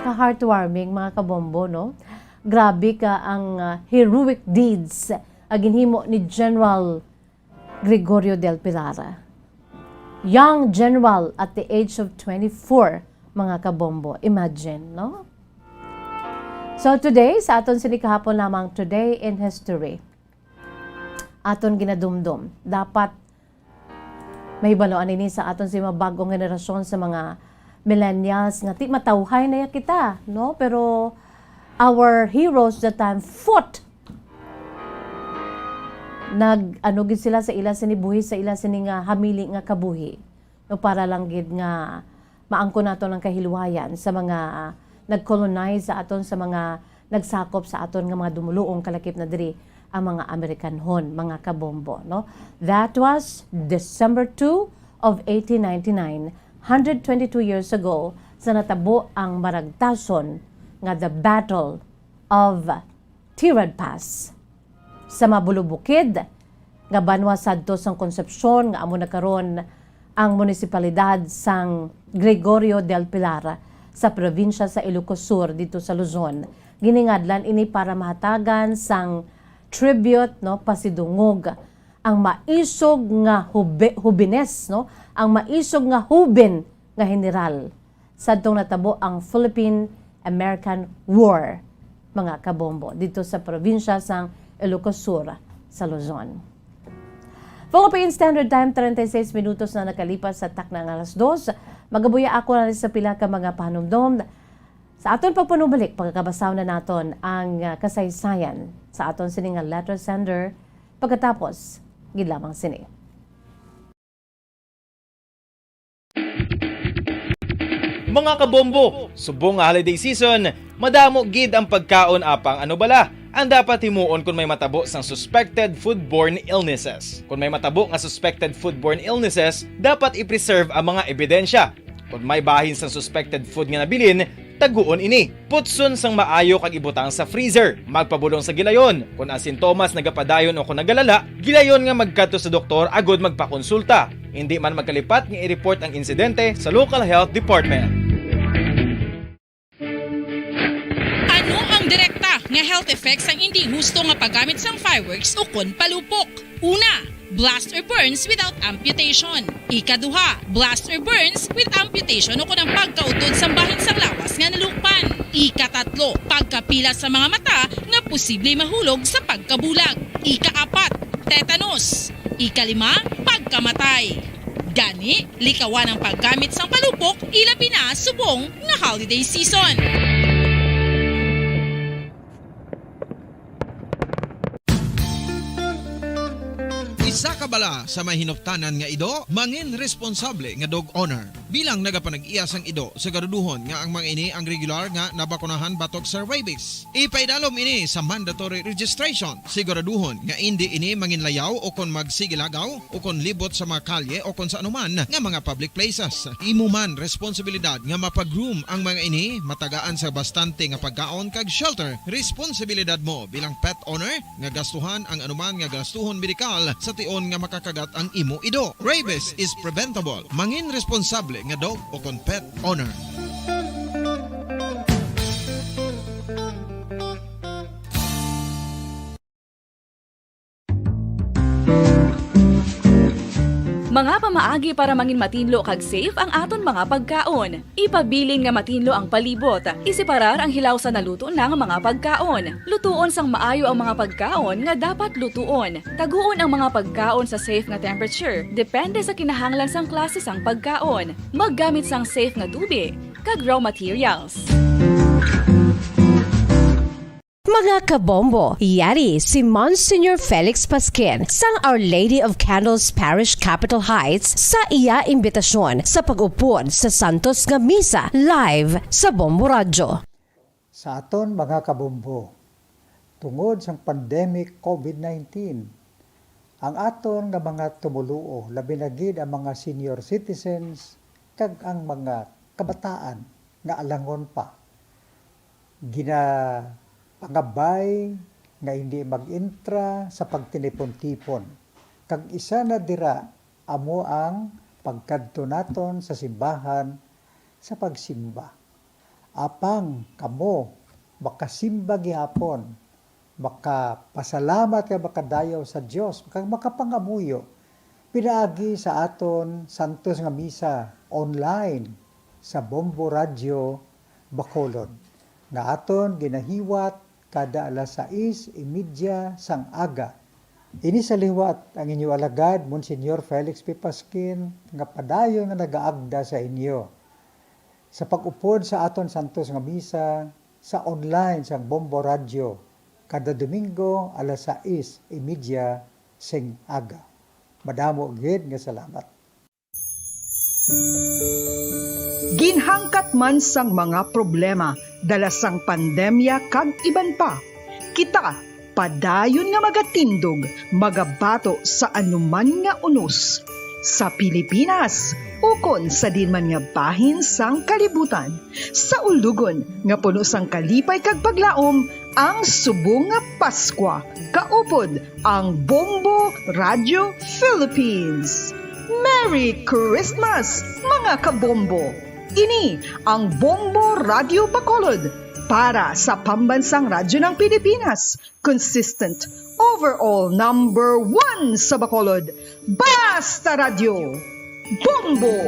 Ka-heartwarming, mga kabombo, no? Grabe ka ang, ah, heroic deeds nga ginhimo ni General Gregorio del Pilar. Young general at the age of twenty-four, mga kabombo. Imagine, no? So today, sa aton sini kahapon lamang, today in history, aton ginadumdom. Dapat mahibaluan ini sa aton sa mga bagong henerasyon, sa mga millennials, nga ti matawhay na ya kita, no? Pero our heroes that time fought. Nag, ano gid sila sa ila sini buhi, sa ila sini nga hamili nga kabuhi, no? Para lang gid nga maangkon naton ang kahilwayan sa mga nag-colonize sa aton, sa mga nagsakop sa aton nga mga dumuluong kalakip na diri, ang mga Amerikanhon, mga kabombo, no? That was December two of eighteen ninety-nine, hundred twenty-two years ago, sa natabo ang maragtason nga the Battle of Tirad Pass, sa mabulubukid nga banwa sadto sang Concepcion, nga amo na karon ang munisipalidad sang Gregorio del Pilar, sa probinsya sa Ilocos Sur, dito sa Luzon. Giningadlan ini para mahatagan sang tribute, no, pasidungog ang maisog nga hube-, hubines, no, ang maisog nga huben nga general sadtong natabo ang Philippine-American War, mga kabombo, dito sa probinsya sang Ilocos Sur sa Luzon. Philippine Standard Time, treinta y seis minutos na nakalipas sa takna nga alas dos. Magabuya ako na sa pila ka mga pahanumdom. Sa aton pagpanumalik, pagkakabasahon na naton ang, ah, kasaysayan sa aton sini nga letter sender pagkatapos gid lamang sini. Mga kabombo, subong nga holiday season, madamo gid ang pagkaon, apang ano bala ang dapat himuon kon may matabo sang suspected foodborne illnesses? Kon may matabo nga suspected foodborne illnesses, dapat i-preserve ang mga ebidensya. Kon may bahin sang suspected food nga nabilin, taguon ini. Putson sang maayo kag ibutang sa freezer. Magpabulong sa gilayon. Kon ang sintomas nagapadayon o kon nagalala, gilayon nga magkadto sa doktor agud magpakonsulta. Indi man magkalipat nga i-report ang insidente sa local health department. Ano ang direkta nga health effects sang indi husto nga paggamit sang fireworks ukon palupok? Una, blast or burns without amputation. Ikaduha, blast or burns with amputation ukon ang pagkautod sang bahin sang lawas nga nalukpan. Ikatatlo, pagkapila sa mga mata nga posible mahulog sa pagkabulag. Ikaapat, tetanus. Ikalima, pagkamatay. Gani, likawan ang paggamit sang palupok, ilabi na subong nga holiday season. Isa ka bala sa may hinuptanan nga ido, mangin responsable nga dog owner. Bilang nagapanag-iya sang ido, siguraduhon nga ang mga ini ang regular nga nabakunahan batok sa rabies. Ipaidalom ini sa mandatory registration. Siguraduhon nga indi ini manginlayaw o kon magsigilagaw o kon libot sa mga kalye o kon sa anuman nga mga public places. Imo man responsibilidad nga mapa-groom ang mga ini, matagaan sa bastante nga pagkaon kag shelter. Responsibilidad mo bilang pet owner nga gastuhan ang anuman nga gastuhon medikal sa tion nga makakagat ang imo ido. Rabies is preventable. Mangin responsable nga dog o kon pet owner. Mga pamaagi para mangin matinlo kag safe ang aton mga pagkaon. Ipabilin nga matinlo ang palibot. Iseparar ang hilaw sa naluto na nga mga pagkaon. Lutuon sang maayo ang mga pagkaon nga dapat lutuon. Taguon ang mga pagkaon sa safe nga temperature, depende sa kinahanglan sang klase sang pagkaon. Maggamit sang safe nga tubig kag raw materials. Mga kabombo, yari si Monsignor Felix Pasquin sang Our Lady of Candles Parish, Capitol Heights, sa iya imbitasyon sa pag-upod sa santos nga misa live sa Bombo Radyo. Sa aton mga kabombo, tungod sang pandemic COVID nineteen, ang aton nga mga tumoluo, labi na gid ang mga senior citizens kag ang mga kabataan nga alangon pa, ginapangabay nga hindi mag-intra sa pagtinipon-tipon. Kag isa na dira amo ang pagkadto naton sa simbahan sa pagsimba. Apang kamo makasimba gihapon, makapasalamat kag makadayaw sa Dios, kag makapangamuyo pinaagi sa aton santos nga misa online sa Bombo Radio Bacolod, nga aton ginahiwat kada alas sais y media sang aga. Ini sa liwat ang inyo alagad, Monsignor Felix P. Pasquin, nga padayon nga nagaagda sa inyo sa pag-upod sa aton santos nga misa sa online sang Bombo Radio kada Domingo alas sais y media sing aga. Madamo gid nga salamat. Ginhangkat man sang mga problema dala sang pandemya kag iban pa, kita padayon nga magatindog, magabato sa anuman nga unos, sa Pilipinas ukon sa diin man nga bahin sang kalibutan, sa ulugon nga puno sang kalipay kag paglaom, ang subong nga Paskwa, kaupod ang Bombo Radio Philippines. Merry Christmas, mga kabombo! Ini ang Bombo Radio Bacolod para sa Pambansang Radyo ng Pilipinas, consistent, overall number one sa Bacolod. Basta Radyo, Bombo!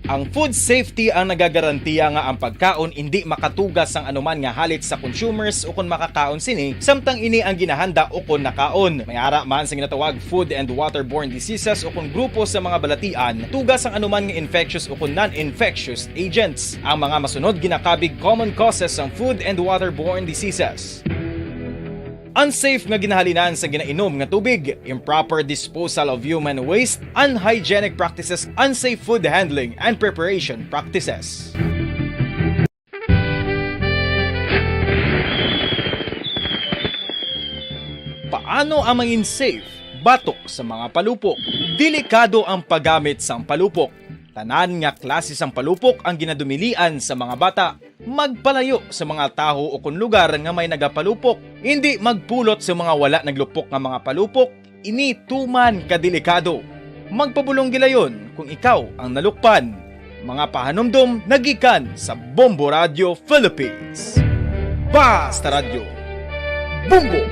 Ang food safety ang nagagarantiya nga ang pagkaon indi makatuga sang anuman nga halit sa consumers ukon makakaon sini, samtang ini ang ginahanda ukon nakaon. May ara man sa ginatawag food and waterborne diseases ukon grupo sa mga balatian, tuga sang anuman nga infectious ukon non-infectious agents. Ang mga masunod ginakabig common causes sang food and waterborne diseases. Unsafe nga ginahalinan sa ginainom nga tubig, improper disposal of human waste, unhygienic practices, unsafe food handling and preparation practices. Paano ang mangin safe batok sa mga palupok? Delikado ang paggamit sang palupok. Tanan nga klase sang palupok ang ginadumilian sa mga bata. Magpalayo sa mga tawo ukon lugar nga may nagapalupok. Indi magpulot sa mga wala naglupok nga mga palupok, ini tuman ka delikado. Magpabulong gilayon kung ikaw ang nalukpan. Mga pahanumdom nagikan sa Bombo Radio Philippines. Basta Radyo, Bombo!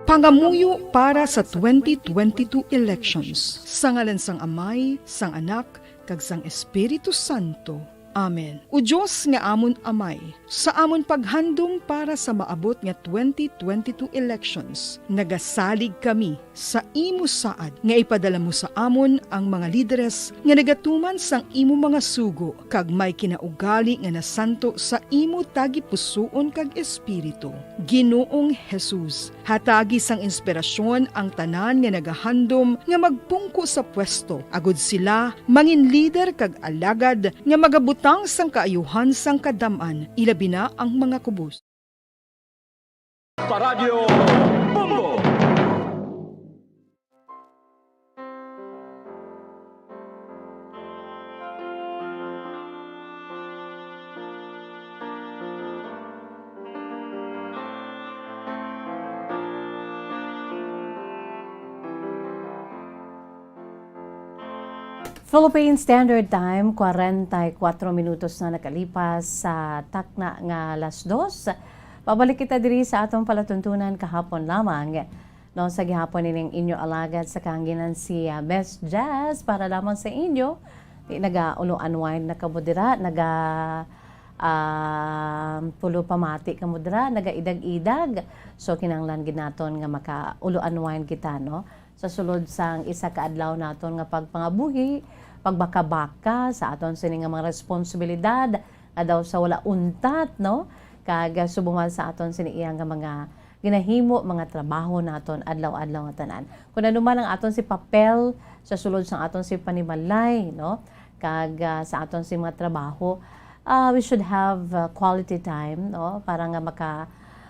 Pangamuyo para sa twenty twenty-two elections. Sa ngalan sang Amay, sang Anak, kag sang Espiritu Santo. Amen. O Dios nga amon Amay, sa amon paghandom para sa maabot nga twenty twenty-two elections, nagasalig kami sa imo saad nga ipadala mo sa amon ang mga lideres nga nagatuman sang imo mga sugo kag may kinaugali nga nasanto sa imo tagipusoon kag espiritu. Ginoong Jesus, hatagi sang inspirasyon ang tanan nga nagahandom nga magpungko sa pwesto, agud sila mangin lider kag alagad nga magabutang sang kaayuhan sang kadam-an, ilabi na ang mga kubos. Paradyo Bombo! Philippine Standard Time, kwarenta y kuatro minutos na nakalipas sa takna nga alas dos. Pabalik kita diri sa atong palatuntunan kahapon lamang. No, sa gihapon ining inyo alagad sa kahanginan si, ah, Best Jazz para lamang sa inyo. Di naga-ulo unwind na kamo dira, naga, ah, pulo pamati kamo dira, nagaidag-idag. So, kinahanglan gid naton nga maka-ulo unwind kita, no? Sa sulod sang isa ka adlaw naton nga pagpangabuhi, pagbakabaka sa aton sini nga mga responsibilidad nga daw sa wala untat, no? Kag, ah, subong man sa aton sini iya nga mga ginahimo, mga trabaho naton adlaw-adlaw nga tanan. Kun ano man ang aton si papel sa sulod sang aton si panimalay, no? Kag, ah, sa aton si mga trabaho, ah, we should have, ah, quality time, no? Para nga maka,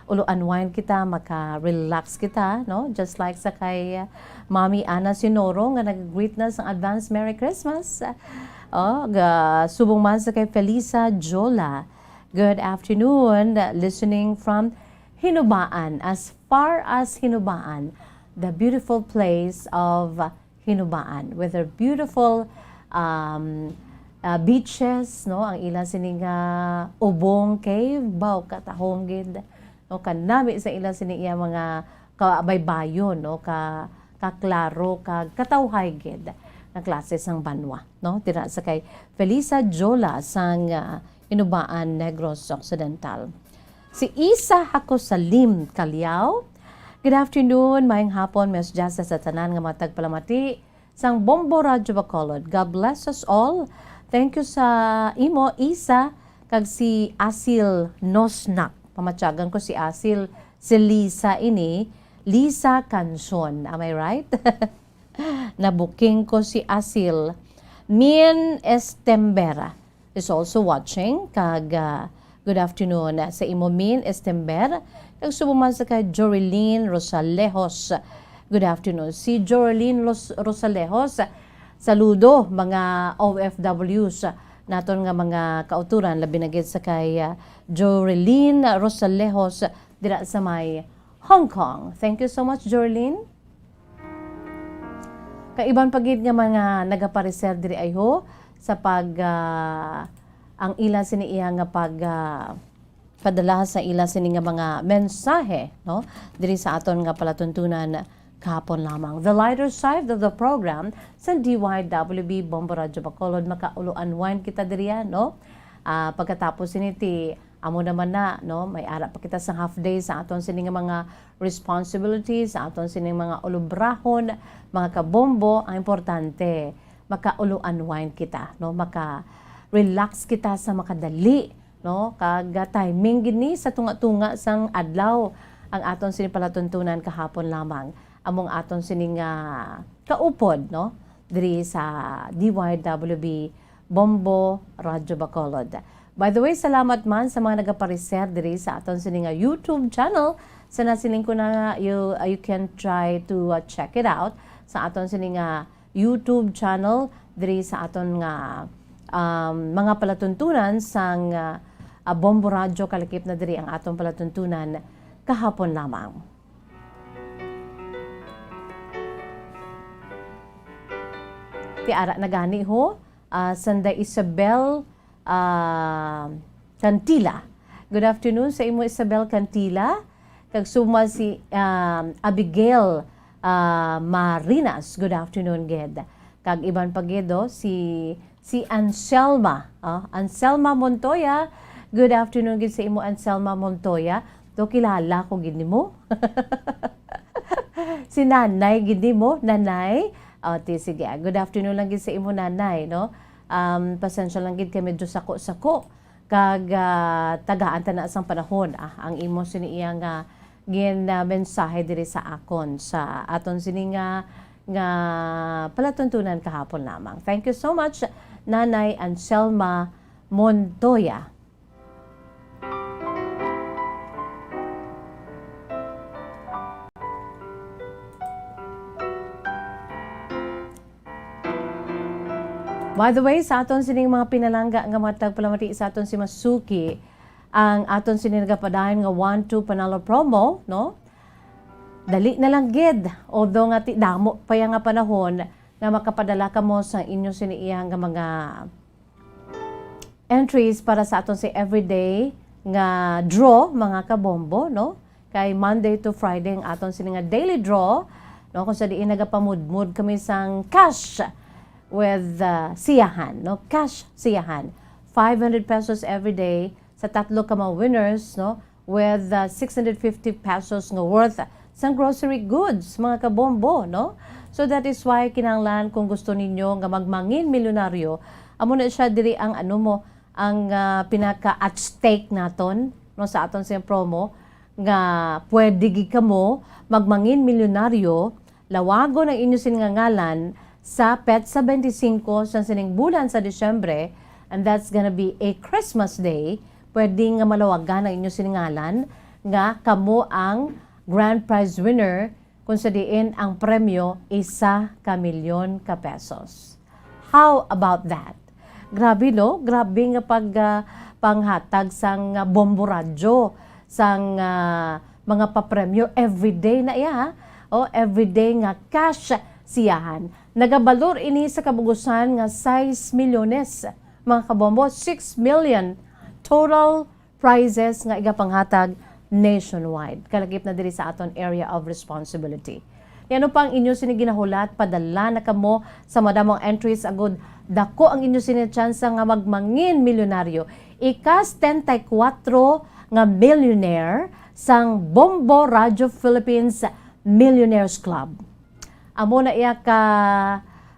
ulo unwind kita, maka-relax kita, no? Just like sa kay, uh, Mami Ana Sinoro nga nag-greet na sang advance Merry Christmas. Oh, ga-, subong man sa kay Felisa Jola. Good afternoon, listening from Hinubaan, as far as Hinubaan, the beautiful place of Hinubaan, with their beautiful, um, uh, beaches, no? Ang ila sini nga Ubong Cave, baw katahom gid, no? Kanami sa ila sini iya mga kabaybayon, no? Ka, kaklaro, ka, katawhay gid nga klase sang banwa, no? Dira sa kay Felisa Jola sang, uh, Hinubaan, Negros Occidental. Si Isa Hakosalim Caliao. Good afternoon, maayong hapon, Miss Jessa, sa tanan nga mga tagpalamati sang Bombo Radyo Bacolod. God bless us all. Thank you sa imo, Isa, kag si Asil Nosnak. Pamatyagan ko si Asil, si Lisa ini, Lisa Canson. Am I right? Nabuking ko si Asil. Min Estember is also watching. Kag, ah, good afternoon, ah, sa imo, Min Estember. Kag subong man sa kay Jorilyn Rosalejos. Good afternoon. Si Jorilyn Ros-, Rosalejos, saludo, mga O F Ws naton nga mga kauturan, labi na gid sa kay, ah, Jorilyn Rosalejos dira sa may Hong Kong. Thank you so much, Jorilyn. Kaiban pa gid nga mga nagapareser diri ayho sa pag, ah, ang ila sini iya nga pag, ah, padala sa ila sini nga mga mensahe, no? Diri sa aton nga palatuntunan kahapon lamang. The lighter side of the program sa D Y W B Bombo Radyo Bacolod, makaulo unwind kita diri, no? Ah, pagkatapos sini ti amo naman na, no? May ara pa kita sa half day sa aton sini nga mga responsibilities, sa aton sining mga ulobrahon, mga kabombo, ang importante, makaulo unwind kita, no? Maka-relax kita sa makadali, no? Kag, ah, timing gid ni sa tunga-tunga sang adlaw ang aton sini palatuntunan kahapon lamang. Among aton sining, ah, kaupod, no? Diri sa D Y W B Bombo Radyo Bacolod. By the way, salamat man sa mga nagapareser diri sa aton sini nga YouTube channel. Sa nasiling ko na nga, you, uh, you can try to, uh, check it out sa aton sini nga YouTube channel diri sa aton nga, um, mga palatuntunan sang, uh, uh, Bombo Radyo. Kalakip na diri ang aton palatuntunan kahapon lamang. Ti ara na gani ho, ah, sanda Isabel, ah, Cantila. Good afternoon sa imo, Isabel Cantila. Kag suma si, ah, Abigail, ah, Marinas. Good afternoon gid. Kag iban pa gid, oh, si, si Anselma, ah, Anselma Montoya. Good afternoon gid sa imo, Anselma Montoya. Do kilala ko gid nimo. Si Nanay gid nimo, Nanay? O, ti, sige, ah, good afternoon lang gid sa imo, Nanay, no? Um, pasensya lang gid kay medyo sako-sako. Kag, ah, tagaan ta na sang panahon, ah, ang imo sini iya nga gin, ah, mensahe diri sa akon sa aton sini nga, nga palatuntunan kahapon lamang. Thank you so much, Nanay Anselma Montoya. By the way, sa aton sining mga pinalangga nga mga tagpalamati, sa aton si Masuki, ang aton sini nagapadayon nga one two Panalo promo, no? Dali na lang gid, although nga ti damo pa ya nga panahon nga makapadala kamo sa inyo sini iya nga mga entries para sa aton si everyday nga draw, mga kabombo, no? Kay Monday to Friday ang aton sini nga daily draw, no? Kung sa diin nagapamudmod kami sang cash with, uh, siyahan, no? Cash siyahan. Five hundred pesos every day sa tatlo ka mga winners, no? With, uh, six hundred fifty pesos nga worth sang grocery goods, mga kabombo, no? So that is why kinahanglan kung gusto ninyo nga magmangin milyonaryo, amo na siya diri ang ano mo, ang, ah, pinaka at stake naton, no, sa aton sa promo, nga pwede gid kamo magmangin milyonaryo. Lawagon ang inyo sini nga ngalan sa petsa twenty-five sa sining bulan sa Disyembre, and that's gonna be a Christmas Day. Pwede nga malawagan ang inyo sini ngalan nga kamo ang grand prize winner, kung sa diin ang premyo isa ka milyon ka pesos. How about that? Grabe, no? Grabe nga pag, ah, panghatag sang, ah, bombo radyo, sang, ah, mga papremyo. Everyday na iya, ha? O, everyday nga cash siyahan. Nagabalor ini sa kabugusan nga sais milyones, mga kabombo, six million total prizes nga igapanghatag nationwide. Kalakip na diri sa aton area of responsibility. Ni ano pa ang inyo sini ginahulat, padala na kamo sa madamong entries agud dako ang inyo sini tsansa nga magmangin milyonaryo. Ika setenta y kuwatro nga millionaire sang Bombo Radio Philippines Millionaires Club. Amo na iya ka,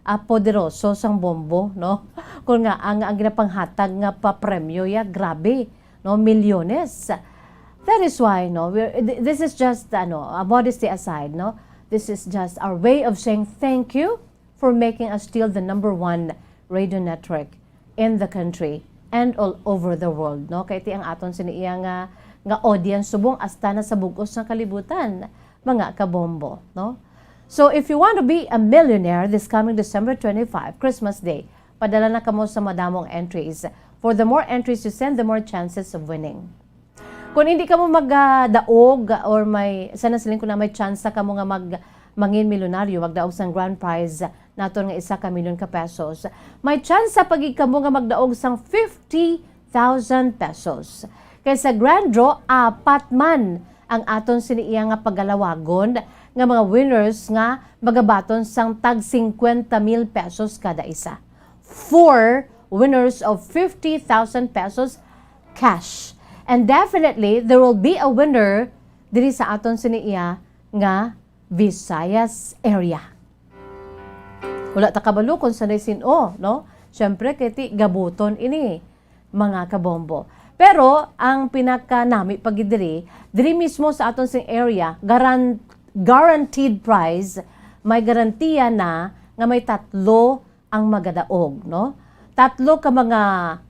ah, poderoso sang bombo, no? Kung nga ang, ang ginapanghatag nga papremyo ya, grabe, no? Milyones. That is why, no, we're, th-, this is just, ano, a modesty aside, no? This is just our way of saying thank you for making us still the number one radio network in the country and all over the world, no? Kay ti ang aton sini iya nga, nga audience subong hasta na sa bug-os nga kalibutan, mga kabombo, no? So, if you want to be a millionaire this coming December twenty-five, Christmas Day, padala na kamo sa madamong entries. For the more entries you send, the more chances of winning. Kung hindi kamo magdaog or may, sa nasiling ko na may tsansa kamo nga mag-, mangin milyonaryo, magdaog sang grand prize naton nga isa ka milyon ka pesos, may tsansa pa gid kamo nga magdaog sang fifty thousand pesos. Kay sa grand draw, apat man ang aton sini iya nga pagalawagon nga mga winners nga magabaton sang tag singkwenta mil pesos kada isa. Four winners of fifty thousand pesos cash. And definitely, there will be a winner diri sa aton sini iya nga Visayas area. Wala ta kabalo kung sanay sin-o, no? Siyempre, kay ti gabuton ini, mga kabombo. Pero ang pinakanami pa gid diri, diri mismo sa aton sing area, garan-, guaranteed prize, may garantiya na nga may tatlo ang magadaog, no? Tatlo ka mga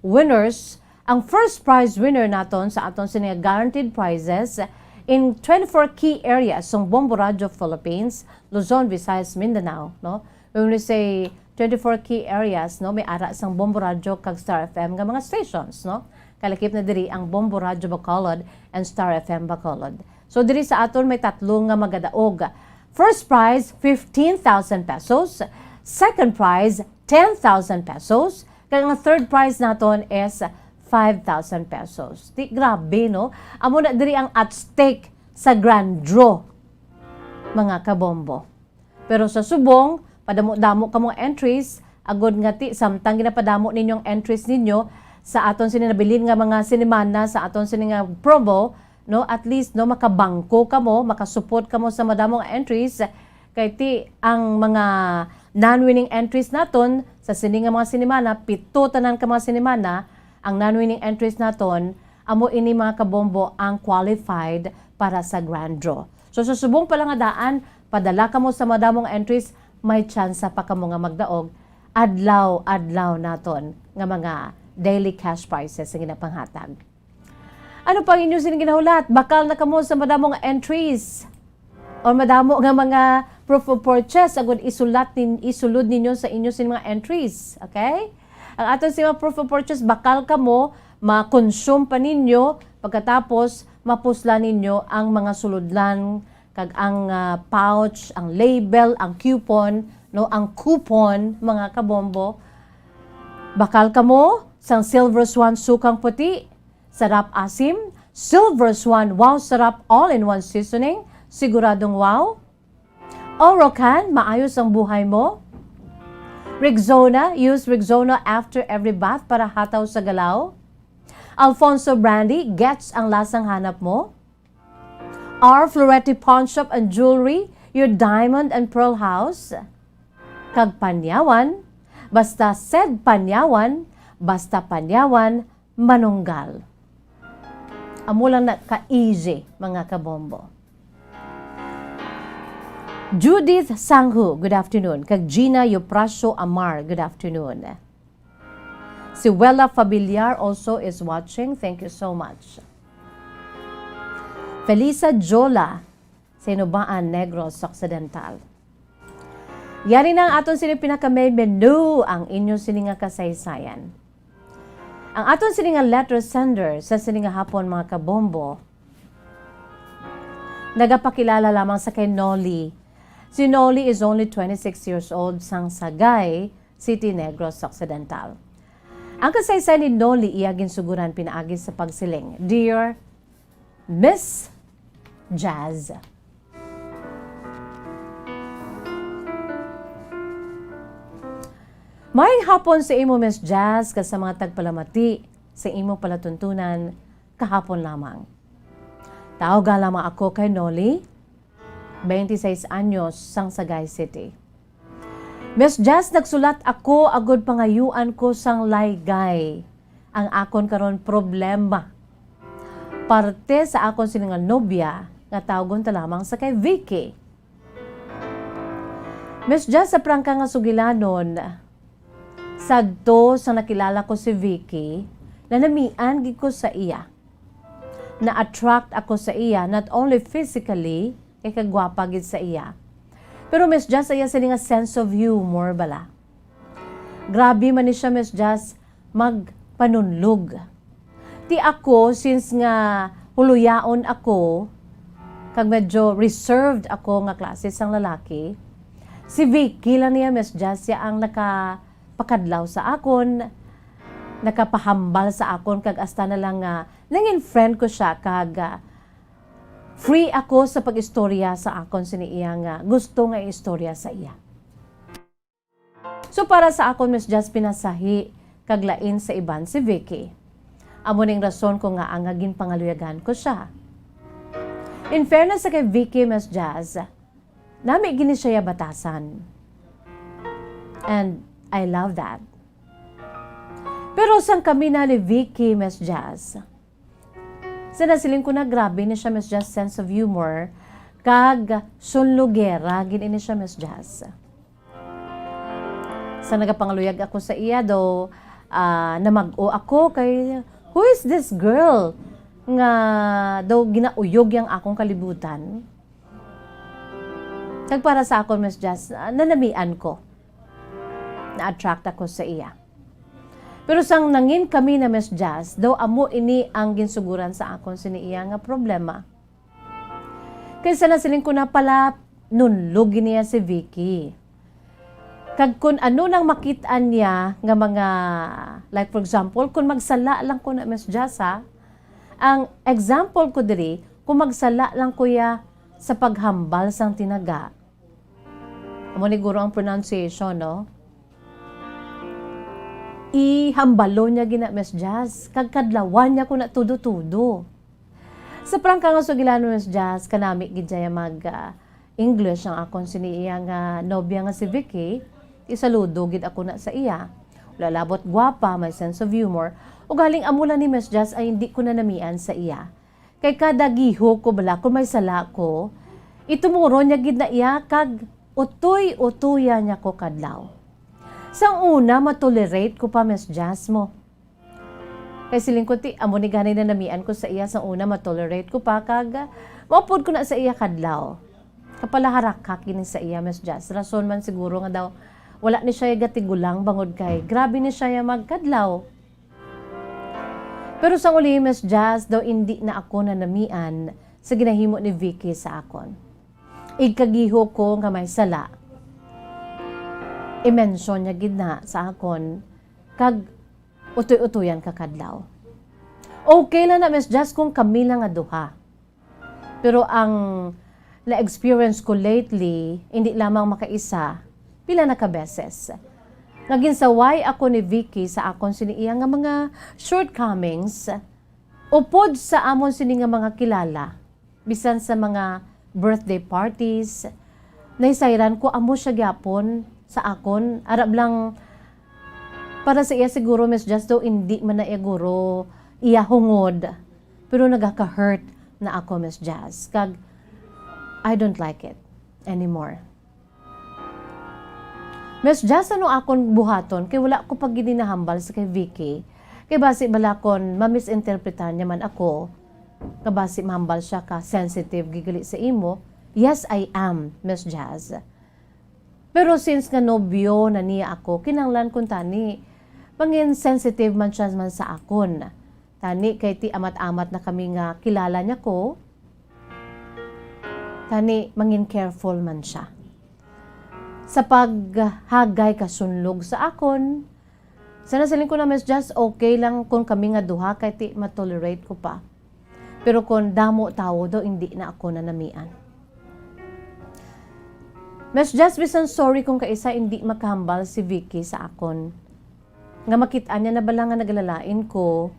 winners. Ang first prize winner naton sa aton sini nga guaranteed prizes in twenty-four key areas sang Bombo Radio Philippines, Luzon, Visayas, Mindanao, no? When we say twenty-four key areas, no, may ara sang Bombo Radio kag Star F M nga mga stations, no? Kalakip na diri ang Bombo Radio Bacolod and Star F M Bacolod. So, diri sa aton may tatlo nga magadaog. First prize, fifteen thousand pesos. Second prize, ten thousand pesos. Kag ang third prize naton is five thousand pesos. Di, grabe, no? Amo na diri ang at stake sa grand draw, mga kabombo. Pero sa subong, padamo-damo kamo entries, agod nga ti, samtang ginapadamo ninyong entries ninyo sa aton sini nabilin nga mga sinimana, sa aton sini nga promo, no, at least, no, makabangko kamo, makasupot kamo sa madamo nga entries, kay ti ang mga non-winning entries naton sa sini nga mga sinimana, pito tanan ka mga sinimana, ang non-winning entries naton, amo ini, mga kabombo, ang qualified para sa grand draw. So, sa subong pa lang nga daan, padala kamo sa madamo nga entries, may tsansa pa kamo nga magdaog adlaw-adlaw naton nga mga daily cash prizes nga ginapanghatag. Ano pa ang inyo sining ginahulat? Bakal na kamo sa madamo nga entries or madamo nga mga proof of purchase agud isulat nin-, isulod ninyo sa inyo sin mga entries, okay? Ang aton si mga proof of purchase, bakal kamo, ma-consume pa ninyo, pagkatapos mapuslan ninyo ang mga sulodlan kag ang, ah, pouch, ang label, ang coupon, no, ang coupon, mga kabombo. Bakal kamo sang Silver Swan sukang puti, sarap asim, Silver Swan, wow sarap, all-in-one seasoning, siguradong wow. Orocan, maayos ang buhay mo. Rexona, use Rexona after every bath para hataw sa galaw. Alfonso Brandy, gets ang lasang hanap mo. R Florete Pawn Shop and Jewelry, your diamond and pearl house. Kag Panyawan, basta said Panyawan, basta Panyawan, manunggal. Amo lang na ka-easy, mga kabombo. Judith Sanghu, good afternoon. Kag Gina Yoprasio Amar, good afternoon. Si Wella Fabiliar also is watching. Thank you so much. Felisa Jola, sa Inubaan, Negros Occidental. Yari na ang aton sini pinaka-main menu, ang inyo sini nga kasaysayan. Ang aton sini nga letter sender sa sini nga hapon, mga kabombo, nagapakilala lamang sa kay Nolly. Si Nolly is only twenty-six years old, sang Sagay City, Negros Occidental. Ang kasaysayan ni Nolly iya ginsuguran pinaagi sa pagsiling, "Dear Miss Jazz." Maayong hapon sa imo, Miss Jazz, kag sa mga tagpalamati sa imo palatuntunan kahapon lamang. Tawga lamang ako kay Nolly, twenty-six anyos, sang Sagay City. Miss Jazz, nagsulat ako agud pangayuan ko sang laygay ang akon karon problema. Parte sa akon sini nga nobya nga tawgon ta lamang sa kay Vicky. Miss Jazz, sa prangka nga sugilanon, sadto sa nakilala ko si Vicky, nanamian gid ko sa iya. Na-attract ako sa iya, not only physically, kay kagwapa gid sa iya. Pero Miss Jazz, iya sini nga sense of humor bala. Grabe man ni siya, Miss Jazz, magpanunlog. Ti ako, since nga huluyaon ako, kag medyo reserved ako nga klase sang lalaki, si Vicky lang niya, Miss Jazz, siya ang nakapakadlaw sa akon, nakapahambal sa akon, kag hasta na lang nga nangin friend ko siya, kag, ah, free ako sa pag-istorya sa akon sini iya nga gusto nga istorya sa iya. So, para sa akon, Miss Jazz, pinasahi kag lain sa iban si Vicky. Amo ning rason ko nga ang ginpangaluyagan ko siya. In fairness sa kay Vicky, Miss Jazz, nami gini siya batasan. And I love that. Pero sang kami na ni Vicky, Miss Jazz, sa nasiling ko na, grabe ni siya, Miss Jazz, sense of humor, kag sunlugera gid ini siya, Miss Jazz. Sa nagapangaluyag ako sa iya, daw, ah, namag-o ako kay, "Who is this girl nga daw ginauyog yang akong kalibutan?" Kag para sa akon, Miss Jazz, ah, nanamian ko. Na-attract ako sa iya. Pero sang nangin kami na, Miss Jazz, daw amo ini ang ginsuguran sa akon sini iya nga problema. Kay sa nasiling ko na pala, nunlog niya si Vicky. Kag kun ano nang makit-an niya nga mga, like, for example, kung magsala lang ko na, Miss Jazz, ha, ang example ko diri, kung magsala lang ko ya sa paghambal sang tinaga. Amo ni guro ang pronunciation, no? Ihambalo niya gina, Miss Jazz, kag kadlawan niya ko na tudo-tudo. Sa prangka nga sugilanon, Miss Jazz, kanami gid siya mag, ah, English ang akon sini iya nga nobya nga si Vicky. Isaludo gid ako na sa iya. Wala labot gwapa, may sense of humor. Ugaling amo lang ni Miss Jazz ay hindi ko nanamian sa iya. Kay kada giho ko bala kung may sala ko, itumuron niya gid na iya kag utoy-utoya niya ko kadlaw. Sang una, matolerate ko pa, Miss Jazz, mo. Kay siling ko, ti, amo ni gani nanamian ko sa iya, sang una, matolerate ko pa, kag, ah, maupod ko na sa iya kadlaw. Kapalaharakak gini sa iya, Miss Jazz. Rason man siguro nga daw, wala ni siya gatigulang bangod kay grabe ni siya magkadlaw. Pero sang uli, Miss Jazz, daw indi na ako nanamian sa ginahimo ni Vicky sa akon. Igkagiho ko nga may sala, i-mention niya gid na sa akon, kag utoy-utoyan ka kadlaw. Okay lang na, Miss Jazz, kung kami lang nga duha. Pero ang na-experience ko lately, hindi lamang makaisa, pila na ka beses, nga ginsaway ako ni Vicky sa akon sini iya nga mga shortcomings, upod sa amon sini nga mga kilala, bisan sa mga birthday parties, nahisayran ko amo siya gyapon sa akon. Arab lang, para sa iya siguro, Miss Jazz, daw hindi man na iya guro iya hungod. Pero nagaka-hurt na ako, Miss Jazz. Kag, I don't like it anymore. Miss Jazz, ano akon buhaton? Kay wala ko pa gid nahambal sa kay Vicky. Kay basi bala kon ma-misinterpretan niya man ako, Nga basi mahambal siya ka sensitive gid gali sa imo. Yes, I am, Miss Jazz. Pero since nga nobyo na niya ako, kinahanglan kuntani mangin sensitive man siya man sa akon. Tani kay ti amat-amat na kami nga kilala niya ko, tani mangin careful man siya sa paghagay kasunlog sa akon. Sa nasiling ko na, Miss Jazz, okay lang kung kami nga duha kay ti matolerate ko pa. Pero kung damo tawo daw, hindi na ako nanamian. Miss Jazz, bisan sorry kung kaisa hindi makahambal si Vicky sa akon. Nga makit-an niya na bala nga nagalalain ko,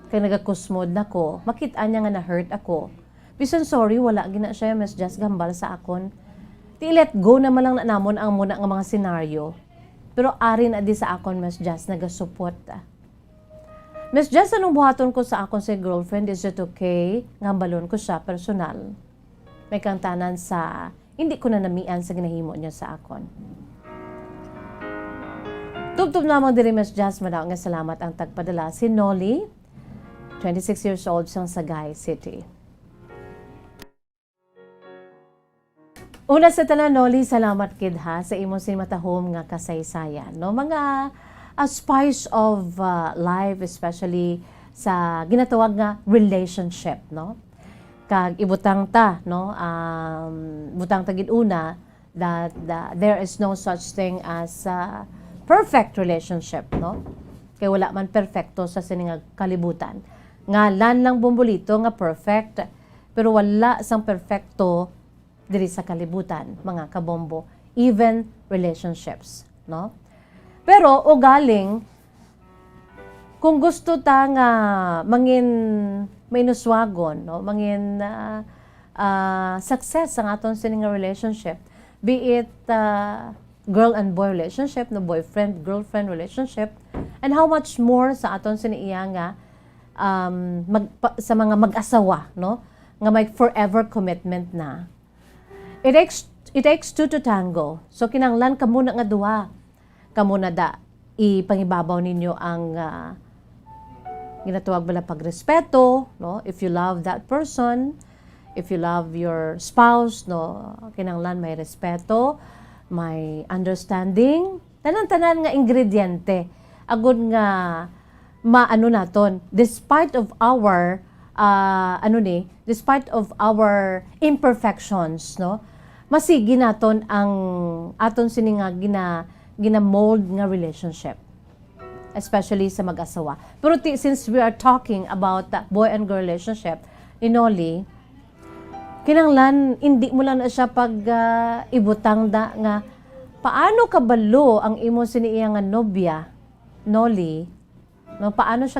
kay nagakusmod na ko, makit-an niya nga na-hurt ako. Bisan sorry, wala gina siya, Miss Jazz, gahambal sa akon. Ti let go naman lang na namon ang muna nga mga senaryo. Pero ari na di sa akon, Miss Jazz, nagasupot. Miss Jazz, anong buhaton ko sa akon si girlfriend? Is it okay nga hambalon ko siya personal? May kangtanan sa hindi ko nanamian sa ginahimo niya sa akon. Tubtob namang diri, Miss Jazz, madaw nga salamat ang tagpadala, si Nolly, twenty-six years old, sang Sagay City. Una sa tanan, Nolly, salamat gid ha sa imong sinimatahom nga kasaysayan, no? Mga, ah, spice of, ah, life, especially sa ginatawag nga relationship, no? Kag ibutang ta, no? Um, butang ta gid una that, that there is no such thing as a perfect relationship, no? Kay wala man perfecto sa sini nga kalibutan. Ngalan lang Bombolito nga perfect, pero wala sang perfecto diri sa kalibutan, mga kabombo, even relationships, no? Pero ugaling, kung gusto ta nga mangin mainuswagon, no, mangin, ah, ah, success ang aton sini nga relationship, be it, ah, girl and boy relationship, no, boyfriend, girlfriend relationship, and how much more sa aton sini iya nga, um, mag-, pa-, sa mga mag-asawa, no, nga may forever commitment na. It takes, it takes two to tango. So, kinahanglan kamo na nga duha. Kamo na da, ipangibabaw ninyo ang, ah, ginatawag bala pagrespeto, no? If you love that person, if you love your spouse, no, kinahanglan may respeto, may understanding, tanan-tanan nga ingrediente agud nga maano naton, despite of our, ah, ano ni, despite of our imperfections, no? Masigi naton ang aton sini nga gina-, gina-mold nga relationship, especially sa mag-asawa. Pero ti-, since we are talking about the boy and girl relationship, ni Nolly, kinahanglan hindi mo lang na siya pag, ah, ibutang da nga paano kabalo ang imo sini iya nga nobya, Nolly, no? Paano siya